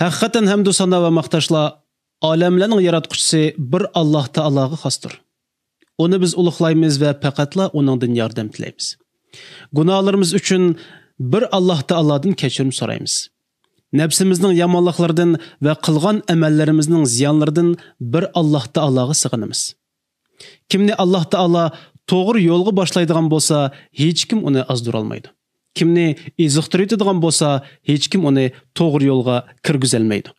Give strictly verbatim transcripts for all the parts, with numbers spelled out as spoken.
ھەقىقەتەن ھەمدۇ سانا ۋە ماختاشلار ئالەملەرنىڭ ياراتقۇچىسى بىر ئاللاھ تائالاغا خاستۇر. ئۇنى بىز ئۇلۇغلايمىز ۋە پەقەتلا ئۇنىڭدىن ياردەم تىلەيمىز. گۇناھلىرىمىز ئۈچۈن بىر ئاللاھ تائالادىن كەچۈرۈم سورايمىز. نەپسىمىزنىڭ يامانلىقلىرىدىن ۋە قىلغان ئەمەللىرىمىزنىڭ زىيانلىرىدىن بىر ئاللاھ تائالاغا سىغىنىمىز. كىمنى ئاللاھ تائالا توغرا يولغا باشلايدىغان بولسا، ھېچكىم ئۇنى ئازدۇرالمايدۇ. كىمنى ئېزىقتۇرۇۋېتىدىغان بولسا، ھېچكىم ئۇنى توغرا يولغا كىرگۈزەلمەيدۇ.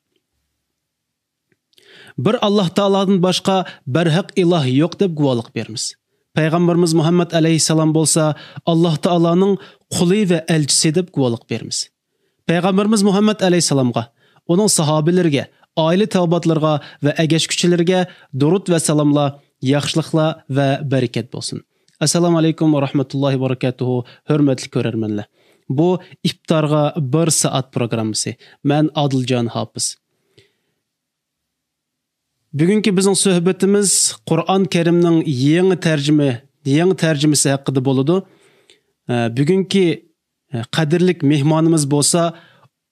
بىر ئاللاھ تائالادىن باشقا بەرھەق ئىلاھ يوق دەپ گۇۋاھلىق بېرىمىز. پەيغەمبىرىمىز مۇھەممەد ئەلەيھىسسالام بولسا ئاللاھ تائالانىڭ قۇلى ۋە ئەلچىسى دەپ گۇۋاھلىق بېرىمىز. پەيغەمبىرىمىز مۇھەممەد ئەلەيھىسسالامغا، ئۇنىڭ ساھابىلىرىگە، ئائىلە تاۋابىئاتلىرىغا ۋە ئەگەشكۈچىلىرىگە دۇرۇت ۋە سالاملار، ياخشىلىقلار ۋە بەرىكەت بولسۇن. ئەسسالامۇ ئەلەيكۇم ۋە رەھمەتۇللاھى ۋە بەرىكاتۇھۇ، ھۆرمەتلىك كۆرەرمەنلەر. بۇ ئىپتارغا بىر سائەت پروگراممىسى. مەن ئادىلجان ھاپىز. بۈگۈنكى بىزنىڭ سۆھبىتىمىز قۇرئان كەرىمنىڭ يېڭى تەرجىمە، يېڭى تەرجىمىسى ھەققىدە بولىدۇ. ئە، بۈگۈنكى، ئە، قەدىرلىك مېھمانىمىز بولسا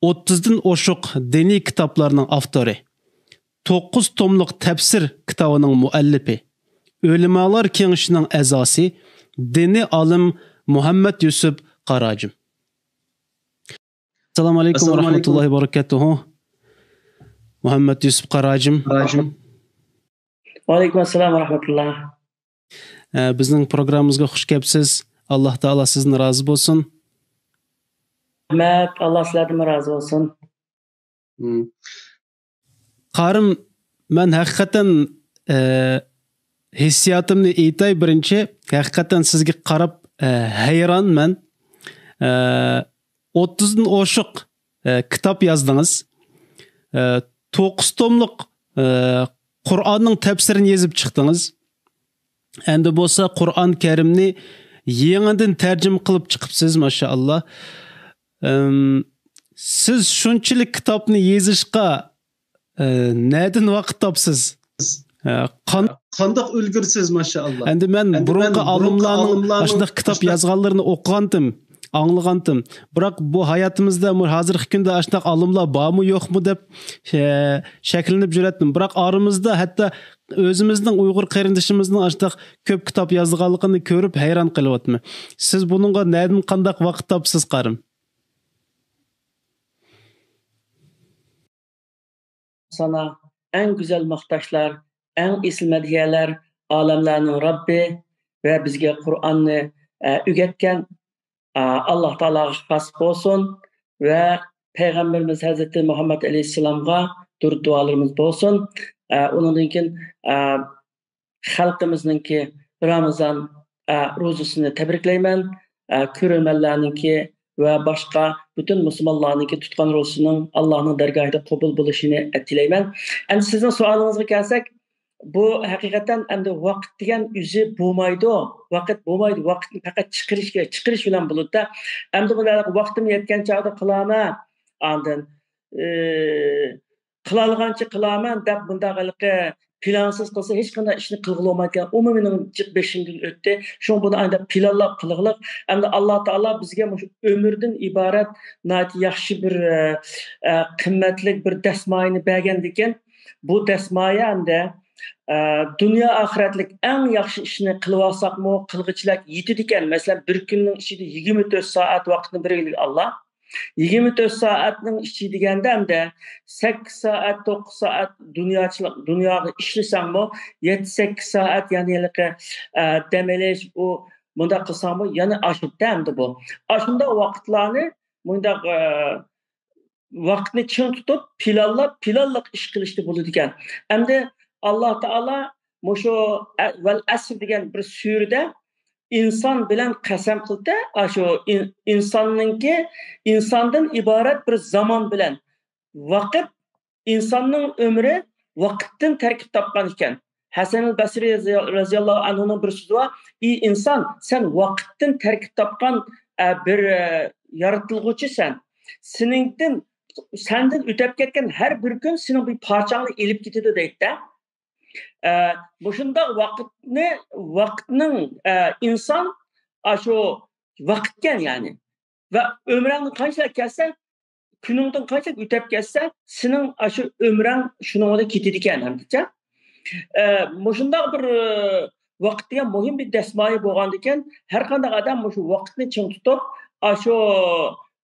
ئوتتۇزدىن ئوشۇق دىنىي كىتابلارنىڭ ئاپتورى، توققۇز توملۇق تەپسىر كىتابىنىڭ مۇئەللىپى، ئۆلىمالار كېڭىشىنىڭ ئەزاسى، دىنىي ئالىم مۇھەممەد يۈسۈپ قاراجىم. ئەسسالامۇ ئەلەيكۇم ۋە رەھمەتۇللاھى ۋە بەرىكاتۇھۇ. مۇھەممەد يۈسۈپ قاراجىم. ۋەئەلەيكۇم ئەسسالام ۋە رەھمەتۇللا. ئە، بىزنىڭ پروگراممىمىزغا خۇش كەپسىز. ئاللاھ تائالا سىزدىن رازى بولسۇن. رەھمەت، ئاللاھ سىلەردىنمۇ رازى بولسۇن. مم. قارىم، مەن ھەقىقەتەن، ئە، ھېسسىياتىمنى ئېيتاي بىرىنچى. ھەقىقەتەن سىزگە قاراپ، ئە، ھەيرانمەن. ئە، ئوتتۇزدىن ئوشۇق، ئە، كىتاب يازدىڭىز. ئە، توققۇز توملۇق، ئە، قۇرئاننىڭ تەپسىرىنى يېزىپ چىقتىڭىز. ئەمدى بولسا قۇرئان كەرىمنى يېڭىدىن تەرجىمە قىلىپ چىقىپسىز، ماشائاللا. ئەم، سىز شۇنچىلىك كىتابنى يېزىشقا، ئە، نەدىن ۋاقىت تاپسىز؟ ئە، قان-، قانداق ئۈلگۈرىسىز، ماشائاللا. ئەمدى مەن بۇرۇنقى ئالىملارنىڭ ئاشۇنداق كىتاب يازغانلىرىنى ئوقۇغانتىم، ئاڭلىغانتىم. بىراق بۇ ھاياتىمىزدا، بۇ ھازىرقى كۈندە ئاشۇنداق ئالىملار بارمۇ، يوقمۇ دەپ، ئە، شەكلىنىپ يۈرەتتىم. بىراق ئارىمىزدا ھەتتا ئۆزىمىزنىڭ ئۇيغۇر قېرىندىشىمىزنىڭ ئاشۇنداق كۆپ كىتاب يازغانلىقىنى كۆرۈپ ھەيران قېلىۋاتىمەن. سىز بۇنىڭغا نەدىن قانداق ۋاقىت تاپىسىز، قارىم؟ سانا، ئەڭ گۈزەل ماختاشلار، ئەڭ ئېسىل مەدھىيەلەر ئالەملەرنىڭ رەببى ۋە بىزگە قۇرئاننى، ئە، ئۆگەتكەن، ئە، ئاللاھ تائالاغا خاس بولسۇن ۋە پەيغەمبىرىمىز ھەزرىتى مۇھەممەد ئەلەيھىسسالامغا دۇرۇت دۇئالىرىمىز بولسۇن. ئە، ئۇنىڭدىن كېيىن، ئە، خەلقىمىزنىڭكى رامىزان، ئە، روزىسىنى تەبرىكلەيمەن. ئە، كۆرۈرمەنلەرنىڭكى ۋە باشقا پۈتۈن مۇسۇلمانلارنىڭكى تۇتقان روزىسىنىڭ ئاللاھنىڭ دەرگاھىدا قوبۇل بولۇشىنى تىلەيمەن. ئەمدى سىزنىڭ سوئالىڭىزغا كەلسەك، بۇ ھەقىقەتەن ئەمدى ۋاقىت دېگەن ئۆزى بولمايدۇ. ۋاقىت بولمايدۇ. ۋاقىتنى پەقەت چىقىرىش كېرەك. چىقىرىش بىلەن بولىدۇ-دە. ئەمدى بۇنى ۋاقتىم يەتكەن چاغدا قىلارمەن. ئاندىن، ئى، قىلالىغانچە قىلارمەن دەپ بۇنداق ھېلىقى پىلانسىز قىلسا، ھېچقانداق ئىشنى قىلغىلى بولمايدىكەن. ئۇمۇ مېنىڭ جىق بېشىمدىن ئۆتتى. شۇڭا بۇنى ئانداق پىلانلاپ قىلغىلىق. ئەمدى ئاللا تائالا بىزگە مۇشۇ ئۆمۈردىن ئىبارەت ناھايىتى ياخشى بىر، ئە، ئە، قىممەتلىك بىر دەسمايىنى بەرگەندىكىن، بۇ دەسمايە ئەمدى، ئە، دۇنيا ئاخىرەتلىك ئەڭ ياخشى ئىشنى قىلىۋالساقمۇ، قىلغۇچىلەر يېتىدىكەن. مەسىلەن، بىر كۈننىڭ ئىچىدە يىگىرمە تۆت سائەت ۋاقىتنى بېرىۋېتىدۇ ئاللا. يىگىرمە تۆت سائەتنىڭ ئىچى دېگەندە ئەمدى سەككىز سائەت، توققۇز سائەت دۇنياچىلىق، دۇنياغا ئىشلىسەڭمۇ، يەتتە، سەككىز سائەت، يەنى ھېلىقى، ئە، دەم ئېلىش، ئۇ مۇنداق قىلساڭمۇ، يەنە ئاشىدۇ ئەمدى بۇ. ئاشۇنداق ۋاقىتلارنى مۇنداق، ئە، ۋاقىتنى چىڭ تۇتۇپ، پىلانلاپ، پىلانلىق ئىش قىلىشتا بولىدىكەن. ئەمدى ئاللا تائالا مۇشۇ ئە-، ۋەل ئەسر دېگەن بىر سۈرىدە ئىنسان بىلەن قەسەم قىلدى. ئاشۇ ئىن-، ئىنساننىڭكى، ئىنساندىن ئىبارەت بىر زامان بىلەن ۋاقىت، ئىنساننىڭ ئۆمرى ۋاقىتتىن تەركىب تاپقان ئىكەن. ھەسەن ئەل بەسرى رەزىياللاھۇ ئەنھۇنىڭ بىر سۆزى بار، «ئى ئىنسان، سەن ۋاقىتتىن تەركىب تاپقان، ئە، بىر، ئە، يارىتىلغۇچىسەن. سېنىڭدىن، سەندىن ئۆتەپ كەتكەن ھەر بىر كۈن سېنىڭ بىر پارچاڭنى ئېلىپ كېتىدۇ» دەيدىدە. ئە، مۇشۇنداق ۋاقىتنى، ۋاقىتنىڭ، ئە، ئىنسان، ئاشۇ ۋاقىتكەن يەنى. ۋە ئۆمرۈڭنى قانچىلىك كەلسە، كۈنۈڭدىن قانچىلىك ئۆتەپ كەتسە، سېنىڭ ئاشۇ ئۆمرۈڭ شۇنىڭغا كېتىدىكەن، ھەمدىچە. ئە، مۇشۇنداق بىر، ئە، ۋاقىت دېگەن مۇھىم بىر دەسمايە بولغاندىكىن، ھەر قانداق ئادەم مۇشۇ ۋاقىتنى چىڭ تۇتۇپ، ئاشۇ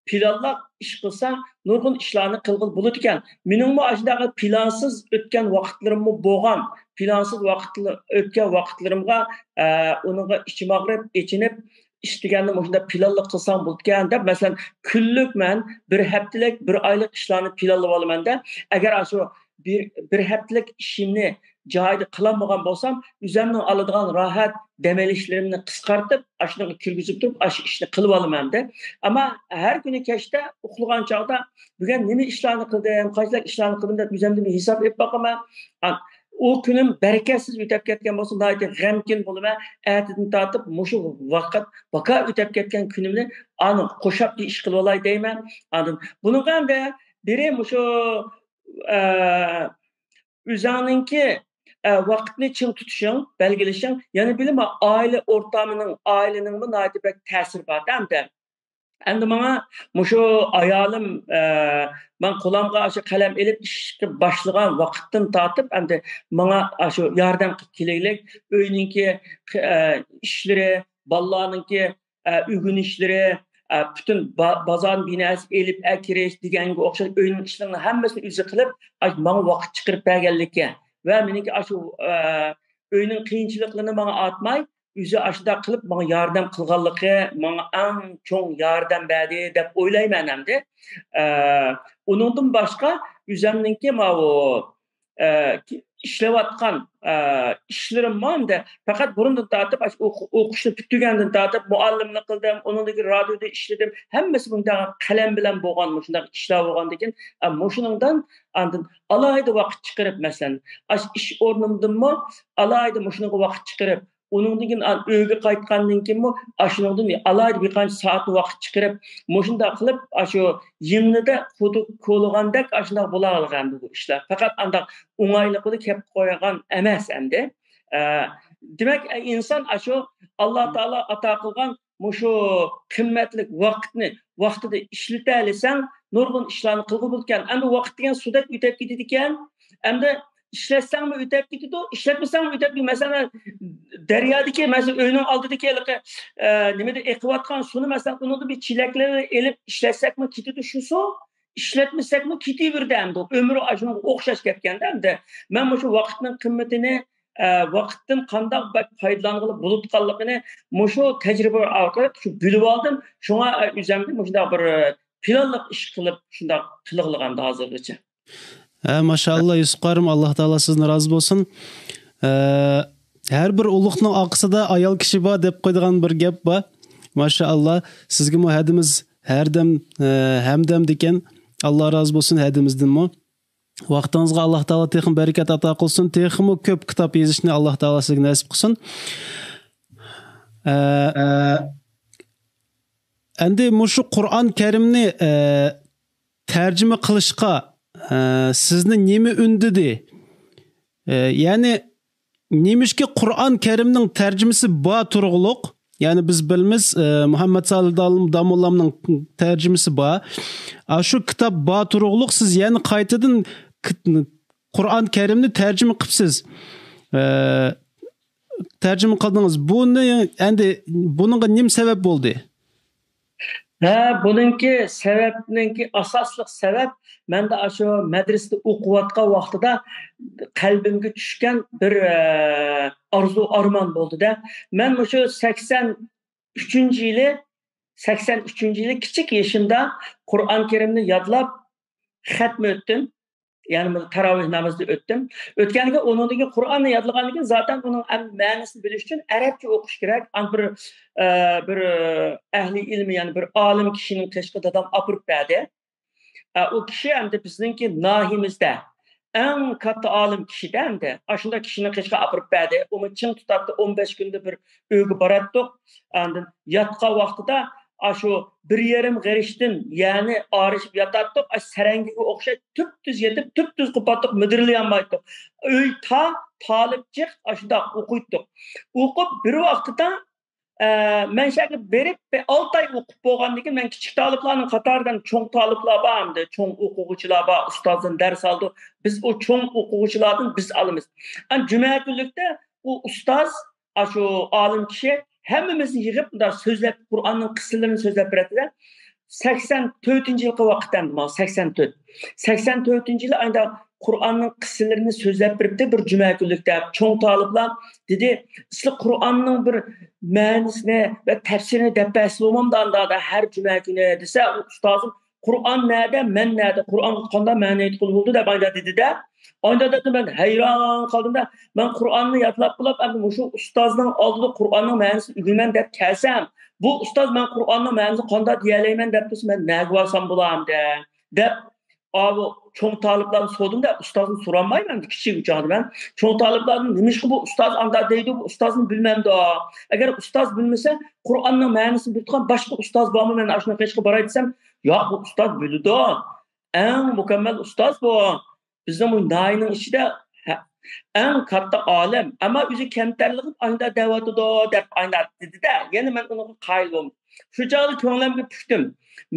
پىلانلاپ ئىش قىلسا، نۇرغۇن ئىشلارنى قىلغىلى بولىدىكەن. مېنىڭمۇ ئاشۇنداق پىلانسىز ئۆتكەن ۋاقىتلىرىممۇ بولغان. پىلانسىز ۋاقىتلا-، ئۆتكەن ۋاقىتلىرىمغا، ئە، ئۇنىڭغا ئىچىم ئاغرىپ، ئېچىنىپ، ئىش دېگەننى مۇشۇنداق پىلانلىق قىلساڭ بولىدىكەن دەپ، مەسىلەن، كۈنلۈك مەن بىر ھەپتىلىك، بىر ئايلىق ئىشلارنى پىلانلىۋالىمەن-دە، ئەگەر ئاشۇ بىر، بىر ھەپتىلىك ئىشىمنى جايىدا قىلالمىغان بولسام، ئۆزۈمنىڭ ئالىدىغان راھەت دەم ئېلىشلىرىمنى قىسقارتىپ، ئاشۇنىڭغا كىرگۈزۈپ تۇرۇپ، ئاشۇ ئىشنى قىلىۋالىمەن-دە. ئەمما ھەر كۈنى كەچتە ئۇخلىغان چاغدا بۈگۈن نېمە ئىشلارنى قىلدىم، قانچىلىك ئىشلارنى قىلدىم دەپ ئۆزۈمدىن بىر ھېساب ئېلىپ باقىمەن. ئا، ئۇ كۈنۈم بەرىكەتسىز ئۆتەپ كەتكەن بولسا، ناھايىتى غەمكىن بولىمەن. ئەتىدىن تارتىپ مۇشۇ ۋاقىت، باكا ئۆتەپ كەتكەن كۈنۈمنى ئانا قوشاپ بىر ئىش قىلىۋالاي دەيمەن. ئاندىن بۇنىڭغا ئەمدى بىرى مۇشۇ، ئە، ئۆزۈڭنىڭكى، ئە، ۋاقىتنى چىڭ تۇتۇشۇڭ، بەلگىلىشىڭ، يەنە بىلىمە ئائىلە ئورتامىنىڭ، ئائىلىنىڭمۇ ناھايىتى بەك تەسىرى بار ئەمدى. ئەمدى ماڭا مۇشۇ ئايالىم، ئە، مەن قولۇمغا ئاشۇ قەلەم ئېلىپ ئىشقا باشلىغان ۋاقىتتىن تارتىپ، ئەمدى ماڭا ئاشۇ ياردەم قىلىپ كېلەيلىك، ئۆينىڭكى، ئە، ئىشلىرى، بالىلارنىڭكى، ئە، ئۆگىنىشلىرى، ئە، پۈتۈن با-، بازار بىناسى ئېلىپ ئەكىرىش دېگەنگە ئوخشاش ئۆينىڭ ئىشلىرىنىڭ ھەممىسىنى ئۆزى قىلىپ، ئاش-، ماڭا ۋاقىت چىقىرىپ بەرگەنلىكى ۋە مېنىڭكى ئاشۇ، ئە، ئۆينىڭ قىيىنچىلىقلىرىنى ماڭا ئارتماي، ئۆزى ئاشۇنداق قىلىپ ماڭا ياردەم قىلغانلىقى ماڭا ئەڭ چوڭ ياردەم بەردى دەپ ئويلايمەن ئەمدى. ئە، ئۇنىڭدىن باشقا ئۆزۈمنىڭكى ماۋۇ، ئە، ئىشلەۋاتقان، ئە، ئىشلىرىممۇ ئەمدى پەقەت بۇرۇندىن تارتىپ، ئاشۇ ئوقۇ-، ئوقۇشنى پۈتتۈرگەندىن تارتىپ مۇئەللىملىك قىلدىم، ئۇنىڭدىن كېيىن رادىيودا ئىشلىدىم. ھەممىسى مۇنداق قەلەم بىلەن بولغان مۇشۇنداق ئىشلار بولغاندىكىن، ئە، مۇشۇنىڭدىن ئاندىن ئالاھىدە ۋاقىت چىقىرىپ، مەسىلەن، ئاشۇ ئىش ئورنۇمدىنمۇ ئالاھىدە مۇشۇنىڭغا ۋاقىت چىقىرىپ، ئۇنىڭدىن كېيىن ئا-، ئۆيگە قايتقاندىن كېيىنمۇ ئاشۇنىڭدىن ئالاھىدە بىر قانچە سائەتنى ۋاقىت چىقىرىپ، مۇشۇنداق قىلىپ، ئاشۇ يىڭنىدە خۇدۇق كولىغاندەك ئاشۇنداق بولاغانىدى بۇ ئىشلار. پەقەت ئانداق ئوڭايلىقىدا كەپ قويغان ئەمەس ئەمدى. ئە، دېمەك، ئە، ئىنسان ئاشۇ ئاللا تائالا ئاتا قىلغان مۇشۇ قىممەتلىك ۋاقىتنى ۋاقتىدا ئىشلىتەلىسەڭ، نۇرغۇن ئىشلارنى قىلغىلى بولىدىكەن. ئەمدى ۋاقىت دېگەن سۇدەك ئۆتەپ كېتىدىكەن. ئەمدى ئىشلەتسەڭمۇ ئۆتەپ كېتىدۇ، ئىشلەتمىسەڭمۇ ئۆتەپ كېتىدۇ. مەسىلەن، دەريادىكى، مەسىلەن، ئۆينىڭ ئالدىدىكى ھېلىقى، ئە، نېمىدە ئېقىۋاتقان سۇنى، مەسىلەن، ئۇنىڭدا بىر چېلەكلەرنى ئېلىپ ئىشلەتسەكمۇ كېتىدۇ شۇ سۇ، ئىشلەتمىسەكمۇ كېتىۋېرىدۇ ئەمدى. ئۆمرى ئاشۇنىڭغا ئوخشاش كەتكەندە ئەمدى. مەن مۇشۇ ۋاقىتنىڭ قىممىتىنى، ئە، ۋاقىتتىن قانداق بەك پايدىلانغىلى بولىدىغانلىقىنى مۇشۇ تەجرىبە ئارقىلىق شۇ بىلىۋالدىم. شۇڭا، ئە، ئۆزۈمگە مۇشۇنداق بىر، ئە، پىلانلىق ئىش قىلىپ شۇنداق قىلغىلىغاندا ھازىرغىچە. ھە، ماشائاللا، يۈسۈپ قارىم، ئاللا تائالا سىزدىن رازى بولسۇن. ئە، ھەر بىر ئۇلۇغنىڭ ئارقىسىدا ئايال كىشى بار دەپ قويىدىغان بىر گەپ بار. ماشائاللا، سىزگىمۇ ھەدىمىز ھەردەم، ئە، ھەمدەم دېگەن. ئاللا رازى بولسۇن ھەدىمىزدىنمۇ. ۋاقتىڭىزغا ئاللا تائالا تېخىمۇ بەرىكەت ئاتا قىلسۇن، تېخىمۇ كۆپ كىتاب يېزىشنى ئاللا تائالا سىزگە نەسىپ قىلسۇن. ئە، ئەمدى مۇشۇ قۇرئان كەرىمنى، ئە، تەرجىمە قىلىشقا، ئە، سىزنى نېمە ئۈندىدى؟ ئە، يەنى نېمىشقا قۇرئان كەرىمنىڭ تەرجىمىسى بار تۇرغۇلۇق؟ يەنى بىز بىلىمىز، ئە، مۇھەممەد سالىھ دام-، داموللامنىڭ تەرجىمىسى بار. ئا، شۇ كىتاب بار تۇرغۇلۇق سىز يەنە قايتىدىن ك-، قۇرئان كەرىمنى تەرجىمە قىپسىز. ئە، تەرجىمە قىلدىڭىز. بۇنى ئەندى، بۇنىڭغا نېمە سەۋەب بولدى؟ ھە، بۇنىڭكى سەۋەبنىڭكى ئاساسلىق سەۋەب مەندە ئاشۇ مەدرىسىدە ئوقۇۋاتقان ۋاقتىدا قەلبىمگە چۈشكەن بىر، ئە، ئارزۇ ئارمان بولدى-دە. مەن مۇشۇ سەكسەن ئۈچىنچى يىلى، سەكسەن ئۈچىنچى يىلى كىچىك يېشىمدا قۇرئان كەرىمنى يادلاپ، خەتمە ئۆتتۈم. يەنى بۇ تاراۋىھ نامىزىدا ئۆتتۈم. ئۆتكەندىن كېيىن ئۇنىڭدىن كېيىن قۇرئاننى يادلىغاندىن كېيىن زاتەن ئۇنىڭ ئەم-، مەنىسىنى بىلىش ئۈچۈن ئەرەبچە ئوقۇش كېرەك. ئانا بىر، ئە، بىر، ئە، ئەھلى ئىلمى، يەنى بىر ئالىم كىشىنىڭ قېشىغا دادام ئاپىرىپ بەردى. ئە، ئۇ كىشى ئەمدى بىزنىڭكى ناھىيىمىزدە ئەڭ كاتتا ئالىم كىشىدە ئەمدى. ئاشۇنداق كىشىنىڭ قېشىغا ئاپىرىپ بەردى. ئۇمۇ چىڭ تۇتاتتى، ئون بەش كۈندە بىر ئۆيگە باراتتۇق. ئاندىن ياتقان ۋاقتىدا ئاشۇ بىر يېرىم غېرىشتىن، يەنى ئايرىشىپ ياتاتتۇق. ئاشۇ سەرەڭگىگە ئوخشاش تۈپتۈز يېتىپ، تۈپتۈز قوپاتتۇق، مىدىرلىيالمايتتۇق. ئۆي تا، تالىپ جىق، ئاشۇنداق ئوقۇيتتۇق. ئوقۇپ بىر ۋاقتىدا ئە، مەن شۇ يەرگە بېرىپ، بىر ئالتە ئاي ئوقۇپ بولغاندىن كېيىن، مەن كىچىك تالىپلارنىڭ قاتارىدا چوڭ تالىپلار بار ئەمدى، چوڭ ئوقۇغۇچىلار بار، ئۇستازدىن دەرس ئالىدۇ. بىز ئۇ چوڭ ئوقۇغۇچىلاردىن بىز ئالىمىز. ئەمدى جۈمە كۈنلۈكتە ئۇ ئۇستاز، ئاشۇ ئالىم كىشى ھەممىمىزنى يىغىپ، مۇنداق سۆزلەپ، قۇرئاننىڭ قىسسىلىرىنى سۆزلەپ بېرەتتى-دە. سەكسەن تۆتىنچى يىلقى ۋاقىت ئەمدى ماۋۇ، سەكسەن تۆت. سەكسەن تۆتىنچى يىلى ئايدا قۇرئاننىڭ قىسسىلىرىنى سۆزلەپ بېرىپتۇ بىر جۈمە كۈنلۈكتە. چوڭ تالىپلار دېدى، سىلەر قۇرئاننىڭ بىر مەنىسىنى ۋە تەپسىرىنى دەپ بەرسە بولمامدۇ ئاندا ھەر جۈمە كۈنى دېسە، ئۇ ئۇستازىم، قۇرئان نەدە، مەن نەدە، قۇرئانغا قانداق مەنە ئېيتقىلى بولىدۇ دەپ ئايدا دېدى-دە. ئايدا دېدىم، مەن ھەيران قالدىم-دە. مەن قۇرئاننى يادلاپ بولۇپ، ئەمدى مۇشۇ ئۇستازنىڭ ئالدىدا قۇرئاننىڭ مەنىسىنى ئۆگىنىمەن دەپ كەلسەم، بۇ ئۇستاز مەن قۇرئاننىڭ مەنىسىنى قانداق دېيەلەيمەن دەپ تۇرسا، مەن نەگە بارسام بولامدە؟ دەپ، ئاۋۇ چوڭ تالىپلارنى سورىدىم-دە، ئۇستازنى سورالمايمەن، كىچىك ئۇ چاغدا مەن. چوڭ تالىپلاردىن، نېمىشقا بۇ ئۇستاز ئانداق دەيدۇ، بۇ ئۇستازنى بىلمەمدۇ؟ ئەگەر ئۇستاز بىلمىسە، قۇرئاننىڭ مەنىسىنى بىلىدىغان باشقا ئۇستاز بارمۇ؟ مەن ئاشۇنىڭ قېشىغا باراي دېسەم، ياق، بۇ ئۇستاز بىلىدۇ. ئەڭ مۇكەممەل ئۇستاز بۇ. بىزنىڭ بۇ ناھىيەنىڭ ئىچىدە ھە، ئەڭ كاتتا ئالىم، ئەمما ئۆزى كەمتەرلىكىنى ئايدا دەۋاتىدۇ دەپ ئايدا دېدى-دە، يەنە مەن ئۇنىڭغا قايىل بولدۇم. شۇ چاغدا كۆڭلۈمگە پۈكتۈم.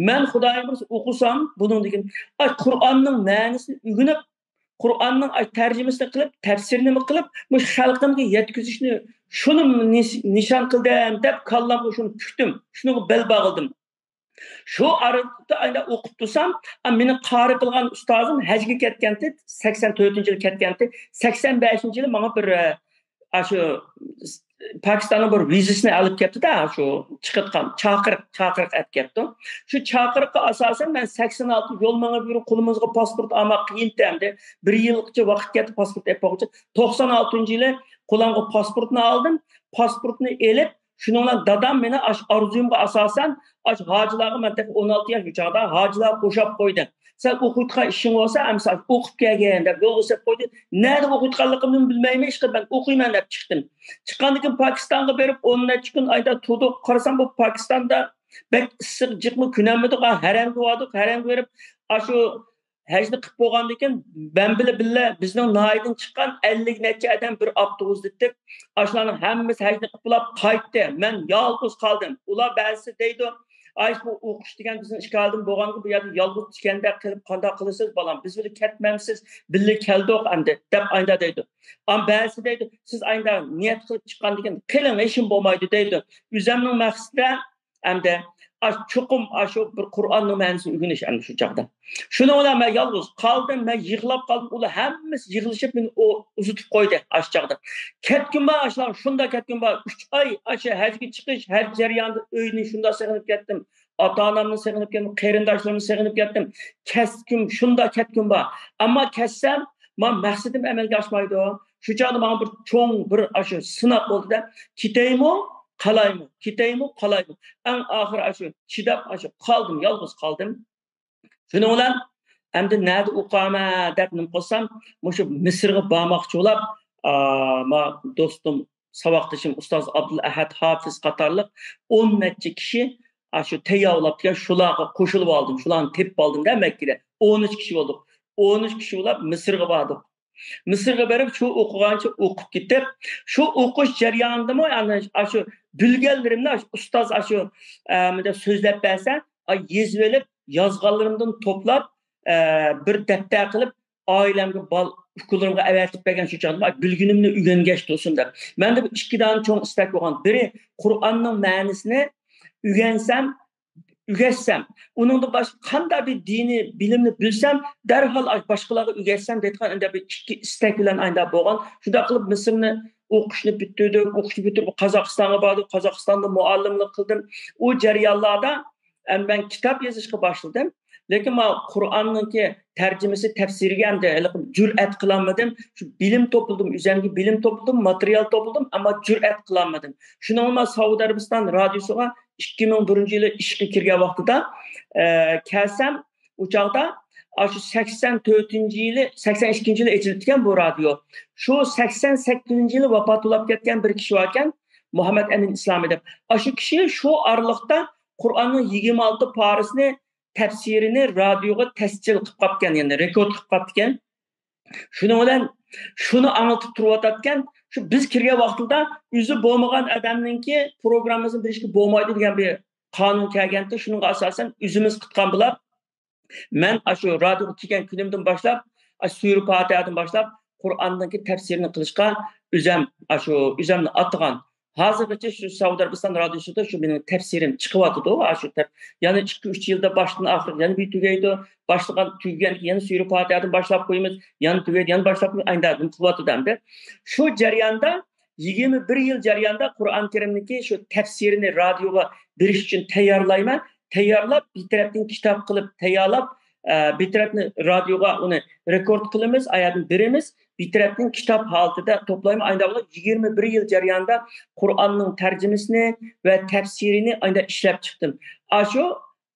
مەن خۇدايىم بۇيرۇسا ئوقۇسام، بۇنىڭدىن كېيىن، ئاي، قۇرئاننىڭ مەنىسىنى ئۆگىنىپ، قۇرئاننىڭ، ئاي، تەرجىمىسىنى قىلىپ، تەپسىرىنىمۇ قىلىپ، مۇشۇ خەلقىمگە يەتكۈزۈشنى، شۇنى نىش-، نىشان قىلدىم دەپ كاللامغا شۇنى پۈكتۈم. شۇنىڭغا بەل باغلىدىم. شۇ ئارىلىقتا ئايدا ئوقۇپ تۇرسام، ئا، مېنى قارى قىلغان ئۇستازىم ھەجگە كەتكەنتى، سەكسەن تۆتىنچى يىلى كەتكەنتى، سەكسەن بەشىنچى يىلى ماڭا بىر، ئە، ئاشۇ پاكىستاننىڭ بىر ۋىزىسىنى ئېلىپ كەپتۇ-دە، شۇ چىقىتقان چاقىرىق، چاقىرىق ئەپ كەپتۇ. شۇ چاقىرىققا ئاساسەن مەن سەكسەن ئالتە يول مېڭىپ يۈرۈپ، قولىمىزغا پاسپورت ئالماق قىيىنتى ئەمدى. بىر يىلغىچە ۋاقىت كەتتى پاسپورت ئېلىپ بولغۇچە. توقسان ئالتىنچى يىلى قولۇمغا پاسپورتنى ئالدىم. پاسپورتنى ئېلىپ، شۇنىڭ بىلەن دادام مېنى ئاشۇ ئارزۇيۇمغا ئاساسەن، ئاشۇ ھاجىلارغا، مەن تېخى ئون ئالتە ياش ئۇ چاغدا، ھاجىلارغا قوشاپ قويدى. سەن ئوقۇيدىغان ئىشىڭ بولسا، ئەمسە ئوقۇپ كەلگىن دەپ يولغا سېلىپ قويدى. نەدە ئوقۇيدىغانلىقىمنى بىلمەيمەن، ئىشقىلىپ مەن ئوقۇيمەن دەپ چىقتىم. چىققاندىن كېيىن پاكىستانغا بېرىپ ئون نەچچە كۈن ئايدا تۇردۇق. قارىسام، بۇ پاكىستاندا بەك ئىسسىق، جىقمۇ كۆنەلمىدۇق. ھەرەمگە باردۇق، ھەرەمگە بېرىپ، ئاشۇ ھەجنى قىلىپ بولغاندىن كېيىن، مەن بىلەن بىللە بىزنىڭ ناھىيەدىن چىققان ئەللىك نەچچە ئادەم بىر ئاپتوبۇستا ئېتىپ، ئاشۇلارنىڭ ھەممىسى ھەجنى قىلىپ بولاپ قايتتى. مەن يالغۇز قالدىم. ئۇلار بەزىسى دەيدۇ، ئاي، بۇ ئوقۇش دېگەن بىزنىڭ ئىككى ئادەم بولغانغا بۇ يەردە يالغۇز ئىكەندەك قىلىپ قانداق قىلىسىز، بالام؟ بىز بىلەن كەتمەمسىز؟ بىللە كەلدۇق ئەمدى، دەپ ئايدا دەيدۇ. ئەمما بەزىسى دەيدۇ، سىز ئايدا نىيەت قىلىپ چىققاندىن كېيىن قېلىڭ، ھېچنېمە بولمايدۇ دەيدۇ. ئۆزۈمنىڭ مەقسىتى ئەمدى ئاش-، چوقۇم ئاشۇ بىر قۇرئاننىڭ مەنىسىنى ئۆگىنىش ئەمدى شۇ چاغدا. شۇنىڭ بىلەن مەن يالغۇز قالدىم، مەن يىغلاپ قالدىم، ئۇلار ھەممىسى يىغلىشىپ مېنى ئۇ-، ئۇزىتىپ قويدى ئاشۇ چاغدا. كەتكۈم بار ئاشۇلار، شۇنداق كەتكۈم بار، ئۈچ ئاي ئاشۇ ھەجگە چىقىش، ھەج جەريانىدا ئۆينى شۇنداق سېغىنىپ كەتتىم، ئاتا-ئانامنى سېغىنىپ كەتتىم، قېرىنداشلىرىمنى سېغىنىپ كەتتىم. كەتكۈم، شۇنداق كەتكۈم بار. ئەمما كەتسەم، ما مەقسىتىم ئەمەلگە ئاشمايدۇ. شۇ چاغدا ماڭا بىر چوڭ بىر ئاشۇ سىناق بولدى-دە، كېتەيمۇ، قالايمۇ، كېتەيمۇ، قالايمۇ. ئەڭ ئاخىرى ئاشۇ چىداپ، ئاشۇ قالدىم، يالغۇز قالدىم. شۇنىڭ بىلەن ئەمدى نەدە ئوقۇيمەن دەپ نېمە قىلسام، مۇشۇ مىسىرغا بارماقچى بولاپ، ئا، ما دوستۇم، ساۋاقدىشىم ئۇستاز ئابدۇلئەھەد ھاپىز قاتارلىق ئون نەچچە كىشى ئاشۇ تەييارلاپ دېگەن شۇلارغا قوشۇلۇپ ئالدىم، شۇلارنى تېپىپ ئالدىم-دە مەككىدە. ئون ئۈچ كىشى بولدۇق. ئون ئۈچ كىشى بولاپ مىسىرغا باردۇق. مىسىرغا بېرىپ، شۇ ئوقۇغانچە ئوقۇپ كېتىپ، شۇ ئوقۇش جەريانىدىمۇ، يەنى، ئاشۇ بىلگەنلىرىمنى ئاشۇ ئۇستاز ئاشۇ، ئە، مۇنداق سۆزلەپ بەرسە، ئاي، يېزىۋېلىپ، يازغانلىرىمدىن توپلاپ، ئە، بىر دەپتەر قىلىپ، ئائىلەمگە، بال-، ئۇكىلىرىمغا ئەۋەتىپ بەرگەن شۇ چاغدا، ئاي، بىلگىنىمنى ئۆگەنگەچ تۇرسۇن دەپ. مەندە بۇ ئىككى دانە چوڭ ئىستەك بولغان. بىرى، قۇرئاننىڭ مەنىسىنى ئۆگەنسەم، ئۆگەتسەم، ئۇنىڭدىن باشقا قانداق بىر دىنىي بىلىمنى بىلسەم، دەرھال ئاش-، باشقىلارغا ئۆگەتسەم دەيدىغان ئەندە بىر ئىككى ئىستەك بىلەن ئايدا بولغان. شۇنداق قىلىپ مىسىرنى ئوقۇشنى پۈتتۈردۈم، ئوقۇشنى پۈتتۈرۈپ قازاقىستانغا باردىم، قازاقىستاندا مۇئەللىملىك قىلدىم. ئۇ جەريانلاردا ئەمدى مەن كىتاب يېزىشقا باشلىدىم. لېكىن مانا قۇرئاننىڭكى تەرجىمىسى، تەپسىرىگە ئەمدى ھېلىقى جۈرئەت قىلالمىدىم. شۇ بىلىم توپلىدىم، ئۆزۈمگە بىلىم توپلىدىم، ماتېرىيال توپلىدىم، ئەمما جۈرئەت قىلالمىدىم. شۇنىڭغا مەن سەئۇدى ئەرەبىستان رادىيوسىغا ئىككى مىڭ بىرىنچى يىلى ئىشقا كىرگەن ۋاقتىدا، ئە، كەلسەم، ئۇ چاغدا ئاشۇ سەكسەن تۆتىنچى يىلى، سەكسەن ئىككىنچى يىلى ئېچىلىپتىكەن بۇ رادىيو. شۇ سەكسەن سەككىزىنچى يىلى ۋاپات بولاپ كەتكەن بىر كىشى باركەن، مۇھەممەد ئەمىن ئىسلامى دەپ. ئاشۇ كىشى شۇ ئارىلىقتا قۇرئاننىڭ يىگىرمە ئالتە پارىسىنى، تەپسىرىنى رادىيوغا تەسجىل قىلىپ قاپتىكەن، يەنى رېكورد قىلىپ قاپتىكەن. شۇنىڭ بىلەن شۇنى ئاڭلىتىپ تۇرۇۋاتاتكەن، شۇ بىز كىرگەن ۋاقتىدا ئۆزى بولمىغان ئادەمنىڭكى پروگراممىسىنى بېرىشكە بولمايدۇ دېگەن بىر قانۇن كەلگەنتى. شۇنىڭغا ئاساسەن ئۆزىمىز قىلغان بولۇپ، مەن ئاشۇ رادىيوغا كىرگەن كۈنۈمدىن باشلاپ، ئاشۇ سۈرە پاتىھەدىن باشلاپ قۇرئاننىڭكى تەپسىرىنى قىلىشقا ئۆزەم، ئاشۇ ئۆزەمنى ئاتىغان. ھازىرغىچە شۇ سەئۇدى ئەرەبىستان رادىيوسىدا شۇ مېنىڭ تەپسىرىم چىقىۋاتىدۇ. ئاشۇ تەپ-، يەنە ئىككى، ئۈچ يىلدا باشتىن ئاخىرى يەنە بىر تۈگەيدۇ. باشلىغان، تۈگىگەندىن كېيىن يەنە سۈرە پاتىھەدىن باشلاپ قويىمىز. يەنە تۈگەيدۇ، يەنە باشلاپ قويىمىز. ئايندىن قىلىۋاتىدۇ ئەمدى. شۇ جەرياندا، يىگىرمە بىر يىل جەريانىدا قۇرئان كەرىمنىڭكى شۇ تەپسىرىنى رادىيوغا بېرىش ئۈچۈن تەييارلايمەن. تەييارلاپ، بىر تەرەپتىن كىتاب قىلىپ تەييارلاپ، ئە، بىر تەرەپنى رادىيوغا ئۇنى رېكورد قىلىمىز، ئايەتنى بېرىمىز، بىر تەرەپتىن كىتاب ھالىتىدە توپلايمەن. ئاينىدا بولۇپ يىگىرمە بىر يىل جەريانىدا قۇرئاننىڭ تەرجىمىسىنى ۋە تەپسىرىنى ئاينىدا ئىشلەپ چىقتىم. ئاشۇ،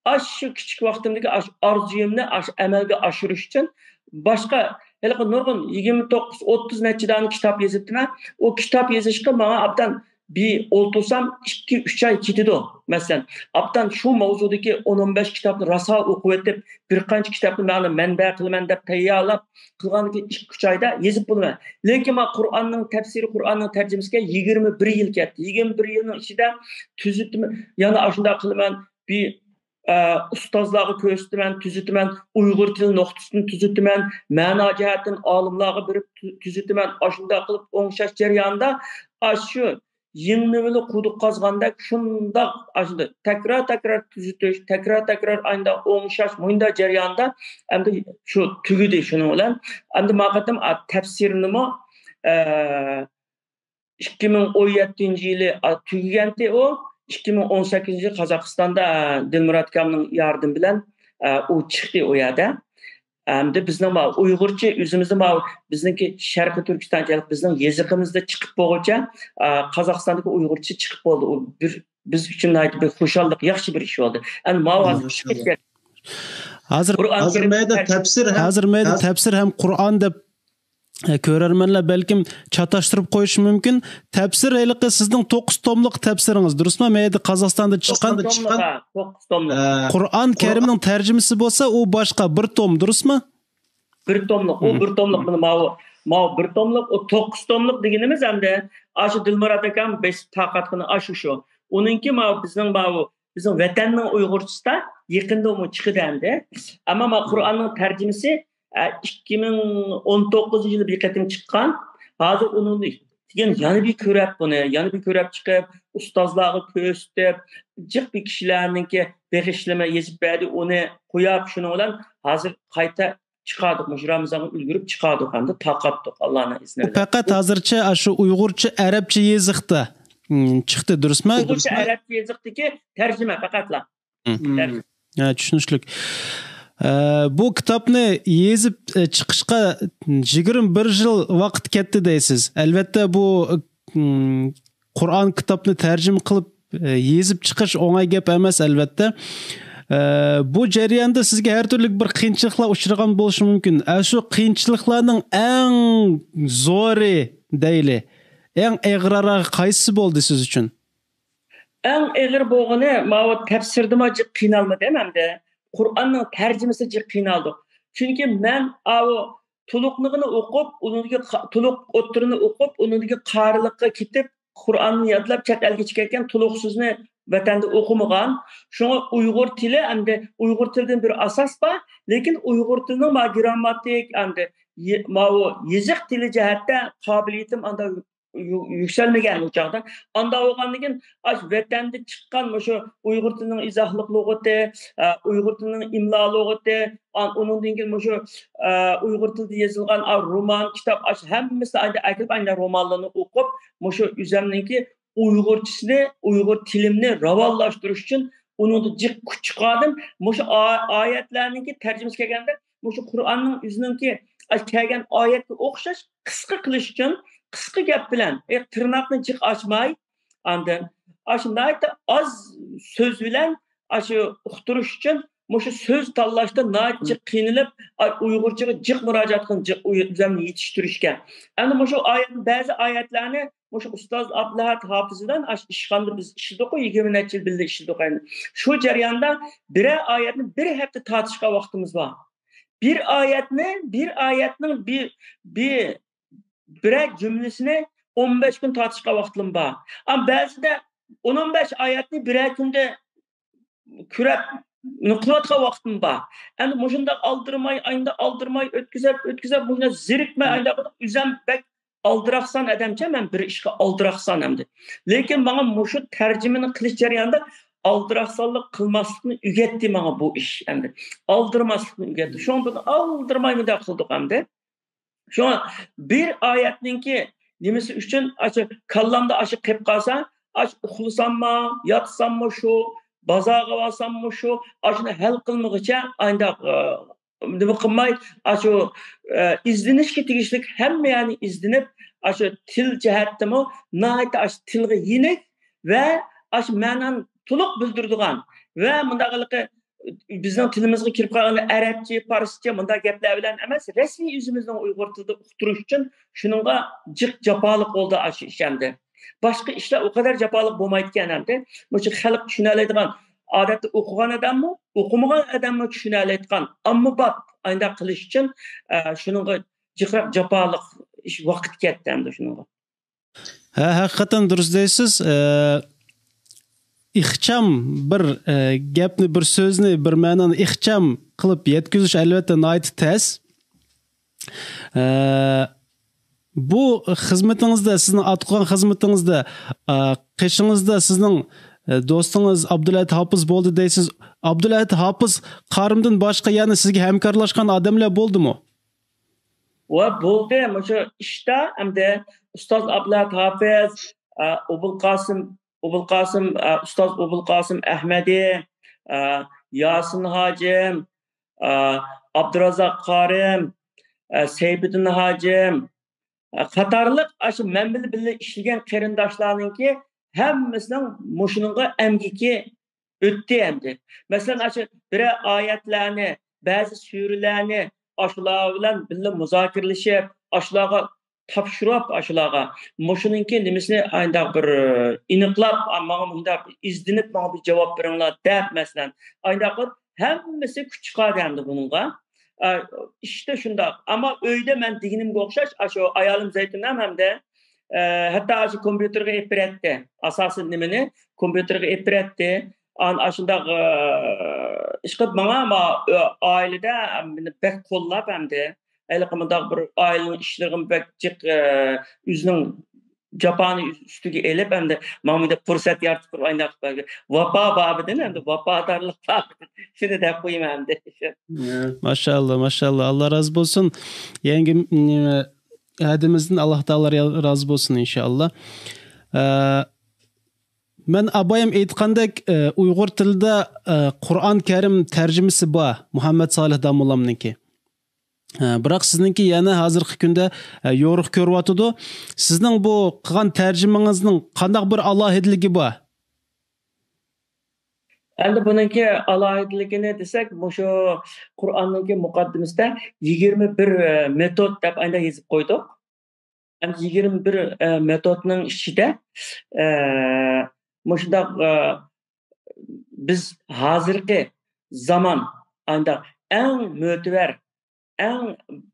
ئاشۇ كىچىك ۋاقتىمدىكى ئاشۇ ئارزۇيۇمنى ئاشۇ ئەمەلگە ئاشۇرۇش ئۈچۈن باشقا ھېلىقى نۇرغۇن يىگىرمە توققۇز، ئوتتۇز نەچچە دانە كىتاب يېزىپتىمەن. ئۇ كىتاب يېزىشقا ماڭا ئابدان بىر ئولتۇرسام ئىككى، ئۈچ ئاي كېتىدۇ. مەسىلەن، ئابدان شۇ ماۋزۇدىكى ئون، ئون بەش كىتابنى راسا ئوقۇۋېتىپ، بىر قانچە كىتابنى مانا مەنبە قىلىمەن دەپ تەييارلاپ قىلغاندىن كېيىن ئىككى، ئۈچ ئايدا يېزىپ بولىمەن. لېكىن مانا قۇرئاننىڭ تەپسىرى، قۇرئاننىڭ تەرجىمىسىگە يىگىرمە بىر يىل كەتتى. يىگىرمە بىر يىلنىڭ ئىچىدە تۈزىتىمەن، يەنە ئاشۇنداق قىلىمەن، بىر ئە، ئۇستازلارغا كۆرسىتىمەن، تۈزىتىمەن، ئۇيغۇر تىلى نۇقتىسىدىن تۈزىتىمەن، مەنا جەھەتتىن ئالىملارغا بېرىپ تۈ-، تۈزىتىمەن. ئاشۇنداق قىلىپ ئوڭشاش جەريانىدا ئاشۇ يىڭنە بىلەن قۇدۇق قازغاندەك شۇنداق ئاشۇنداق تەكرار-تەكرار تۈزىتىش، تەكرار-تەكرار ئاينىدا ئوڭشاش، مۇنداق جەرياندا ئەمدى شۇ تۈگىدى شۇنىڭ بىلەن. ئەمدى ماقەتتىم، ئا، تەپسىرنىمۇ، ئە، ئىككى مىڭ ئون يەتتىنچى يىلى، ئا، تۈگىگەنتى ئۇ. ئىككى مىڭ ئون سەككىزىنچى يىلى قازاقىستاندا، ئا، دىلمۇرات ئاكامنىڭ ياردىمى بىلەن، ئا، ئۇ چىقتى ئۇ يەردە. ئەمدى بىزنىڭ ماۋۇ ئۇيغۇرچە ئۆزىمىزدە ماۋۇ بىزنىڭكى شەرقىي تۈركىستانچىلىق بىزنىڭ يېزىقىمىزدا چىقىپ بولغۇچە، ئا، قازاقىستاندىكى ئۇيغۇرچە چىقىپ بولدى. ئۇ بىر، بىز ئۈچۈن ناھايىتى بىر خۇشاللىق، ياخشى بىر ئىش بولدى. ئەمدى ماۋۇ ھازىر ماشاللا. چىقىپ كەتتى. ھازىر، قۇرئان ھازىر كەرىمنى مەيدە تەر-، تەپسىر ھەم، ھازىر مەيدە ھاز-، تەپسىر ھەم قۇرئان دەپ ئە، كۆرەرمەنلەر بەلكىم چاتاشتۇرۇپ قويۇشى مۇمكىن. تەپسىر ھېلىقى سىزنىڭ توققۇز توملۇق تەپسىرىڭىز، دۇرۇسمۇ؟ مەيدە قازاقىستاندا چىققان. توققۇز توملۇق، ھە، توققۇز توملۇق. ئە، قۇرئان قۇرئان كەرىمنىڭ تەرجىمىسى بولسا، ئۇ باشقا، بىر توم، دۇرۇسمۇ؟ بىر توملۇق، ئۇ مم. بىر توملۇق، مانا ماۋۇ، ماۋۇ بىر توملۇق، ئۇ توققۇز توملۇق دېگىنىمىز ئەمدى ئاشۇ دىلمۇرات ئاكام بېسىپ تارقاتقىنى ئاشۇ شۇ. ئۇنىڭكى ماۋۇ بىزنىڭ ماۋۇ بىزنىڭ ۋەتەننىڭ ئۇيغۇرچىسىدا يېقىندا ئۇمۇ چىقىدۇ ئەمدى. ئەمما ما قۇرئاننىڭ تەرجىمىسى، ئە، ئىككى مىڭ ئون توققۇزىنچى يىلى بىر قېتىم چىققان. ھازىر ئۇنىڭدىن كېيىن يەنە بىر كۆرەپ بۇنى، يەنە بىر كۆرەپ چىقىپ، ئۇستازلارغا كۆرسىتىپ، جىق بىر كىشىلەرنىڭكى بېغىشلىما يېزىپ بەردى، ئۇنى قويۇپ، شۇنىڭ بىلەن ھازىر قايتا چىقاردۇق، مۇشۇ رامىزانغا ئۈلگۈرۈپ چىقاردۇق، ئەمدى تارقاتتۇق، ئاللانىڭ ئىزنى بىلەن. پەقەت ھازىرچە ئاشۇ ئۇيغۇرچە، ئەرەبچە يېزىقتا، م، چىقتى، دۇرۇسمۇ؟ ئۇيغۇرچە، ئەرەبچە يېزىقتىكى تەرجىمە پەقەتلا. مم. تەرجىمە. ھە، چۈشىنىشلىك. ئە، بۇ كىتابنى يېزىپ، ئە، چىقىشقا يىگىرمە بىر يىل ۋاقىت كەتتى دەيسىز. ئەلۋەتتە، بۇ، م، قۇرئان كىتابنى تەرجىمە قىلىپ، ئە، يېزىپ چىقىش ئوڭاي گەپ ئەمەس، ئەلۋەتتە. ئە، بۇ جەرياندا سىزگە ھەر تۈرلۈك بىر قىيىنچىلىقلار ئۇچرىغان بولۇشى مۇمكىن. ئە، شۇ قىيىنچىلىقلارنىڭ ئەڭ زورى دەيلى، ئەڭ ئېغىرراقى قايسىسى بولدى سىز ئۈچۈن؟ ئەڭ ئېغىر بولغىنى، ماۋۇ تەپسىردىمۇ جىق قىينالمىدىم ئەمدى. قۇرئاننىڭ تەرجىمىسى جىق قىينالدۇق. چۈنكى مەن ئاۋۇ تولۇقنىغىنى ئوقۇپ، ئۇنىڭدىكى قا-، تولۇق ئوتتۇرىنى ئوقۇپ، ئۇنىڭدىكى قارىلىققا كېتىپ، قۇرئاننى يادلاپ، چەت ئەلگە چىقىپ كەتكەن، تولۇقسىزنى ۋەتەندە ئوقۇمىغان. شۇڭا ئۇيغۇر تىلى، ئەمدى ئۇيغۇر تىلىدىن بىر ئاساس بار، لېكىن ئۇيغۇر تىلىنىڭ ما گرامماتىك، ئەمدى يې-، ماۋۇ يېزىق تىلى جەھەتتە قابىلىيىتىم ئاندا يۈ-، يۈكسەلمىگەن ئۇ چاغدا. ئاندا بولغاندىن كېيىن، ئاشۇ ۋەتەندە چىققان مۇشۇ ئۇيغۇر تىلىنىڭ ئىزاھلىق لۇغىتى، ئە، ئۇيغۇر تىلىنىڭ ئىملا لۇغىتى، ئا-، ئۇنىڭدىن كېيىن مۇشۇ، ئە، ئۇيغۇر تىلىدا يېزىلغان، ئا، رومان، كىتاب، ئاشۇ ھەممىسىنى ئايدا ئەكىلىپ، ئايدا رومانلىرىنى ئوقۇپ، مۇشۇ ئۆزەمنىڭكى ئۇيغۇرچىسىنى، ئۇيغۇر تىلىمنى راۋانلاشتۇرۇش ئۈچۈن ئۇنىڭدا جىق كۈچ چىقاردىم. مۇشۇ ئا-، ئايەتلەرنىڭكى تەرجىمىسى كەلگەندە، مۇشۇ قۇرئاننىڭ ئۆزىنىڭكى كەلگەن ئايەتكە ئوخشاش قىسقا قىلىش ئۈچۈن، قىسقا گەپ بىلەن، ئە، تىرناقنى جىق ئاچماي، ئاندىن ئاشۇ ناھايىتى ئاز سۆز بىلەن ئاشۇ ئۇقتۇرۇش ئۈچۈن مۇشۇ سۆز تاللاشتا ناھايىتى جىق قىينىلىپ، ئا، ئۇيغۇرچىغا جىق مۇراجىئەت قىلىپ، جىق ئۆزەمنى يېتىشتۈرۈشكە. ئەمدى مۇشۇ ئايەت، بەزى ئايەتلەرنى مۇشۇ ئۇستاز ئابلىھات ھاپىز بىلەن ئاشۇ ئىشخانىدا بىز ئىشلىدۇققۇ، يىگىرمە نەچچە يىل بىللە ئىشلىدۇق ئەمدى. شۇ جەرياندا بىرەر ئايەتنى بىر ھەپتە تارتىشقان ۋاقتىمىز بار. بىر ئايەتنى، بىر ئايەتنىڭ بىر، بىر، بىرەر جۈملىسىنى ئون بەش كۈن تارتىشقان ۋاقىتلىرىم بار. ئەمما بەزىدە ئون بەش ئايەتنى بىرەر كۈندە كۆرۈپ نېمە قىلىۋاتقان ۋاقتىم بار. ئەمدى مۇشۇنداق ئالدىرىماي، ئاينىدا ئالدىرىماي ئۆتكۈزۈپ، ئۆتكۈزۈپ، مۇشۇنداق زېرىكمەي، ئاينىدا ئۆزۈم بەك ئالدىراقسان ئادەمچە، مەن بىر ئىشقا ئالدىراقسان ئەمدى. لېكىن ماڭا مۇشۇ تەرجىمىنى قىلىش جەريانىدا ئالدىراقسانلىق قىلماسلىقنى ئۆگەتتى ماڭا بۇ ئىش ئەمدى. ئالدىرىماسلىقنى ئۆگەتتى. شۇڭا بۇنى ئالدىرىماي مۇنداق قىلدۇق ئەمدى. شۇڭا بىر ئايەتنىڭكى نېمىسى ئۈچۈن ئاشۇ كاللامدا ئاشۇ قېلىپ قالسا، ئاشۇ ئۇخلىساممۇ، ياتساممۇ شۇ، بازارغا بارساممۇ شۇ، ئاشۇنى ھەل قىلمىغۇچە ئانداق، ئى، نېمە قىلماي، ئاشۇ، ئى، ئىزدىنىشكە تېگىشلىك ھەممە يەرنى ئىزدىنىپ، ئاشۇ تىل جەھەتتىمۇ ناھايىتى ئاشۇ تىلغا يېنىك ۋە ئاشۇ مەنانى تولۇق بىلدۈرىدىغان ۋە مۇنداق ھېلىقى بىزنىڭ تىلىمىزغا كىرىپ قالغان ئەرەبچە، پارسچە مۇنداق گەپلەر بىلەن ئەمەس، رەسمىي ئۆزىمىزنىڭ ئۇيغۇر تىلىدا ئۇقتۇرۇش ئۈچۈن شۇنىڭغا جىق جاپالىق بولدى ئاشۇ ئىش ئەمدى. باشقا ئىشلار ئۇ قەدەر جاپالىق بولمايدىكەن ئەمدى. مۇشۇ خەلق چۈشىنەلەيدىغان، ئادەتتە ئوقۇغان ئادەممۇ، ئوقۇمىغان ئادەممۇ چۈشىنەلەيدىغان ئاممىباب ئانداق قىلىش ئۈچۈن، ئە، شۇنىڭغا جىقراق جاپالىق ئىش ۋاقىت كەتتى ئەمدى شۇنىڭغا. ھە، ھەقىقەتەن دۇرۇس دەيسىز. ئە، ئىخچام بىر، ئە، گەپنى، بىر سۆزنى، بىر مەنىنى ئىخچام قىلىپ يەتكۈزۈش ئەلۋەتتە ناھايىتى تەس. ئە، بۇ خىزمىتىڭىزدە، سىزنىڭ ئاتقان خىزمىتىڭىزدە، ئە، قېشىڭىزدا سىزنىڭ، ئە، دوستىڭىز ئابدۇلئەھەت ھاپىز بولدى دەيسىز. ئابدۇلئەھەت ھاپىز قارىمدىن باشقا يەنە سىزگە ھەمكارلاشقان ئادەملەر بولدىمۇ؟ ۋە بولدى، مۇشۇ ئىشتا ئەمدى ئۇستاز ئابلەت ھاپىز، ئە، ئوبۇلقاسىم، ئوبۇلقاسىم، ئە، ئۇستاز ئوبۇلقاسىم ئەھمەدى، ئە، ياسىن ھاجىم، ئە، ئابدۇرازاق قارىم، ئە، سەيپىدىن ھاجىم، ئە، قاتارلىق ئاشۇ مەن بىلەن بىللە ئىشلىگەن قېرىنداشلارنىڭكى ھەممىسىنىڭ مۇشۇنىڭغا ئەمگىكى ئۆتتى ئەمدى. مەسىلەن، ئاشۇ بىرەر ئايەتلەرنى، بەزى سۈرىلەرنى ئاشۇلار بىلەن بىللە مۇزاكىرىلىشىپ، ئاشۇلارغا تاپشۇرۇپ، ئاشۇلارغا مۇشۇنىڭكى نېمىسىنى ئانداق بىر ئېنىقلاپ، ماڭا مۇنداق ئىزدىنىپ، ماڭا بىر جاۋاب بېرىڭلار دەپ، مەسىلەن، ئانداق قىلىپ ھەممىسى كۈچ چىقاردى ئەمدى بۇنىڭغا. ئە، ئىشتا شۇنداق. ئەمما ئۆيدە مەن دېگىنىمگە ئوخشاش، ئاشۇ ئايالىم زەيتۇنەم ھەمدە، ئە، ھەتتا ئاشۇ كومپيۇتېرغا ئېلىپ بېرەتتى. ئاساسىي نېمىنى كومپيۇتېرغا ئېلىپ بېرەتتى. ئان-، ئاشۇنداق، ئە، ئىشقىلىپ ماڭا، ما-، ئۆ-، ئائىلىدە مېنى بەك قوللاپ ئەمدى. ھېلىقى مۇنداق بىر ئائىلىنىڭ ئىشلىرىغىمۇ بەك جىق، ئە، ئۆزىنىڭ جاپانى ئۈستىگە ئېلىپ، ئەمدى ماڭا مۇنداق پۇرسەت يارىتىپ، ئانداق ۋاپا بابىدىن، ئەمدى ۋاپادارلىق بابىدىن. شۇنى دەپ قويىمەن ئەمدى. ماشائاللا، ماشائاللا. ئاللا رازى بولسۇن. يەنگى، نېمە، ھەدىمىزدىن ئاللا تائالا رازى بولسۇن، ئىنشائاللا. ئە، مەن ئابايىم ئېيتقاندەك، ئە، ئۇيغۇر تىلىدا، ئە، قۇرئان كەرىم تەرجىمىسى بار، مۇھەممەد سالىھ داموللامنىڭكى. ئە، بىراق سىزنىڭكى يەنە ھازىرقى كۈندە، ئە، يورۇق كۆرۈۋاتىدۇ. سىزنىڭ بۇ قىلغان تەرجىمىڭىزنىڭ قانداق بىر ئالاھىدىلىكى بار؟ ئەمدى بۇنىڭكى ئالاھىدىلىكىنى دېسەك، مۇشۇ قۇرئاننىڭكى مۇقەددىمىسىدە يىگىرمە بىر، ئە، مېتود دەپ ئانداق يېزىپ قويدۇق. ئەمدى يىگىرمە بىر، ئە، مېتودنىڭ ئىچىدە، ئە، مۇشۇنداق، ئە، بىز ھازىرقى زامان ئانداق ئەڭ مۆتىۋەر، ئەڭ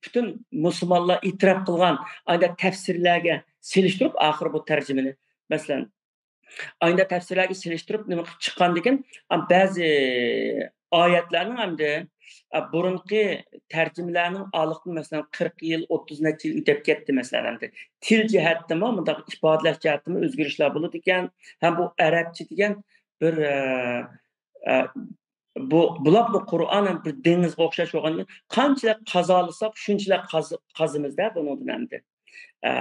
پۈتۈن مۇسۇلمانلار ئېتىراپ قىلغان ئانداق تەپسىرلەرگە سېلىشتۇرۇپ، ئاخىرى بۇ تەرجىمىنى، مەسىلەن، ئاينى تەپسىرلەرگە سېلىشتۇرۇپ نېمە قىلىپ چىققاندىكىن، بەزى ئايەتلەرنىڭ ئەمدى، ئە، بۇرۇنقى تەرجىمىلەرنىڭ ئارىلىقتىن، مەسىلەن، قىرىق يىل، ئوتتۇز نەچچە يىل ئۆتۈپ كەتتى، مەسىلەن، ئەمدى تىل جەھەتتىمۇ، مۇنداق ئىپادىلەش جەھەتتىمۇ ئۆزگىرىشلەر بولىدىكەن. ھەم بۇ ئەرەبچە دېگەن بىر، ئە، ئە، بۇ، بۇلاپمۇ قۇرئان ھەم بىر دېڭىزغا ئوخشاش بولغاندىن كېيىن، قانچىلىك قازالىساق، شۇنچىلىك قاز-، قازىمىز-دە بۇنىڭدىن ئەمدى. ئە،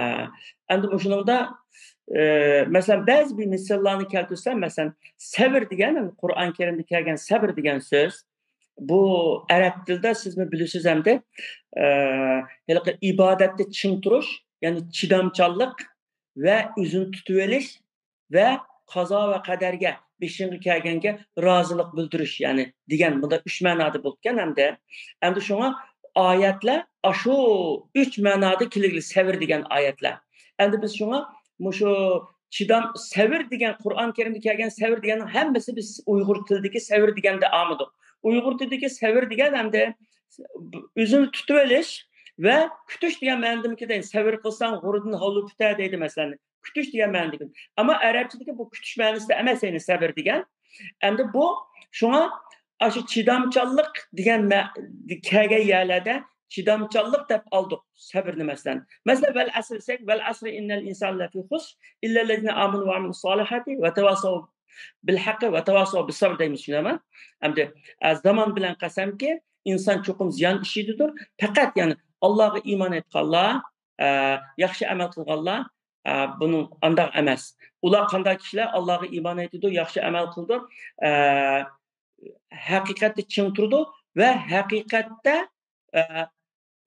ئەمدى مۇشۇنىڭدا، ئە، مەسىلەن، بەزى بىر مىساللارنى كەلتۈرسەم، مەسىلەن، سەۋر دېگەن، قۇرئان كەرىمدە كەلگەن سەۋر دېگەن سۆز، بۇ ئەرەب تىلىدا سىزمۇ بىلىسىز ئەمدى، ئە، ھېلىقى ئىبادەتتە چىڭ تۇرۇش، يەنى چىدامچانلىق ۋە ئۆزىنى تۇتۇۋېلىش ۋە قازا ۋە قەدەرگە، بېشىڭغا كەلگەنگە رازىلىق بىلدۈرۈش، يەنى دېگەن بۇنداق ئۈچ مەنادا بولىدىكەن ئەمدى. ئەمدى شۇڭا ئايەتلەر ئاشۇ ئۈچ مەنادا كېلىدۇ، سەۋر دېگەن ئايەتلەر. ئەمدى بىز شۇڭا مۇشۇ چىدام، سەۋر دېگەن، قۇرئان كەرىمدە كەلگەن سەۋر دېگەننىڭ ھەممىسى بىز ئۇيغۇر تىلىدىكى سەۋر دېگەندە ئالمىدۇق. ئۇيغۇر تىلىدىكى سەۋر دېگەن ئەمدى ئۆزىنى تۇتۇۋېلىش، ۋە كۈتۈش دېگەن مەنىدىمىكى دەيدۇ، سەۋر قىلساڭ غۇرۇردىن ھاۋلىپ كېتەر دەيدۇ، مەسىلەن. كۈتۈش دېگەن مەنىدىكى. ئەمما ئەرەبچىدىكى بۇ كۈتۈش مەنىسىدە ئەمەس، يەنى سەۋر دېگەن. ئەمدى بۇ شۇڭا ئاشۇ چىدامچانلىق دېگەن مە-، كەلگەن يەرلەردە چىدامچانلىق دەپ ئالدۇق سەۋرنى، مەسىلەن. مەسىلەن، ۋەل ئەسر دېسەك، ۋەل ئەسر ئىننەل ئىنسانە لەفى خۇسر ئىللەللەزىنە ئامەنۇ ۋە ئامىلۇس سالىھاتى ۋە تەۋاسەۋ بىل ھەققى ۋە تەۋاسەۋ بىس سەبر دەيمىز شۇنداقمۇ؟ ئەمدى، ئە، زامان بىلەن قەسەمكى، ئىنسان چوقۇم زىيان ئىچىدىدۇر. پەقەت، يەنى، ئاللاغا ئىمان ئېيتقانلار، ئە، ياخشى ئەمەل قىلغانلار، ئە، بۇنىڭ ئانداق ئەمەس. ئۇلار قانداق كىشىلەر؟ ئاللاغا ئىمان ئېيتىدۇ، ياخشى ئەمەل قىلىدۇ، ئە، ھەقىقەتتە چىڭ تۇرىدۇ ۋە ھەقىقەتتە، ئە،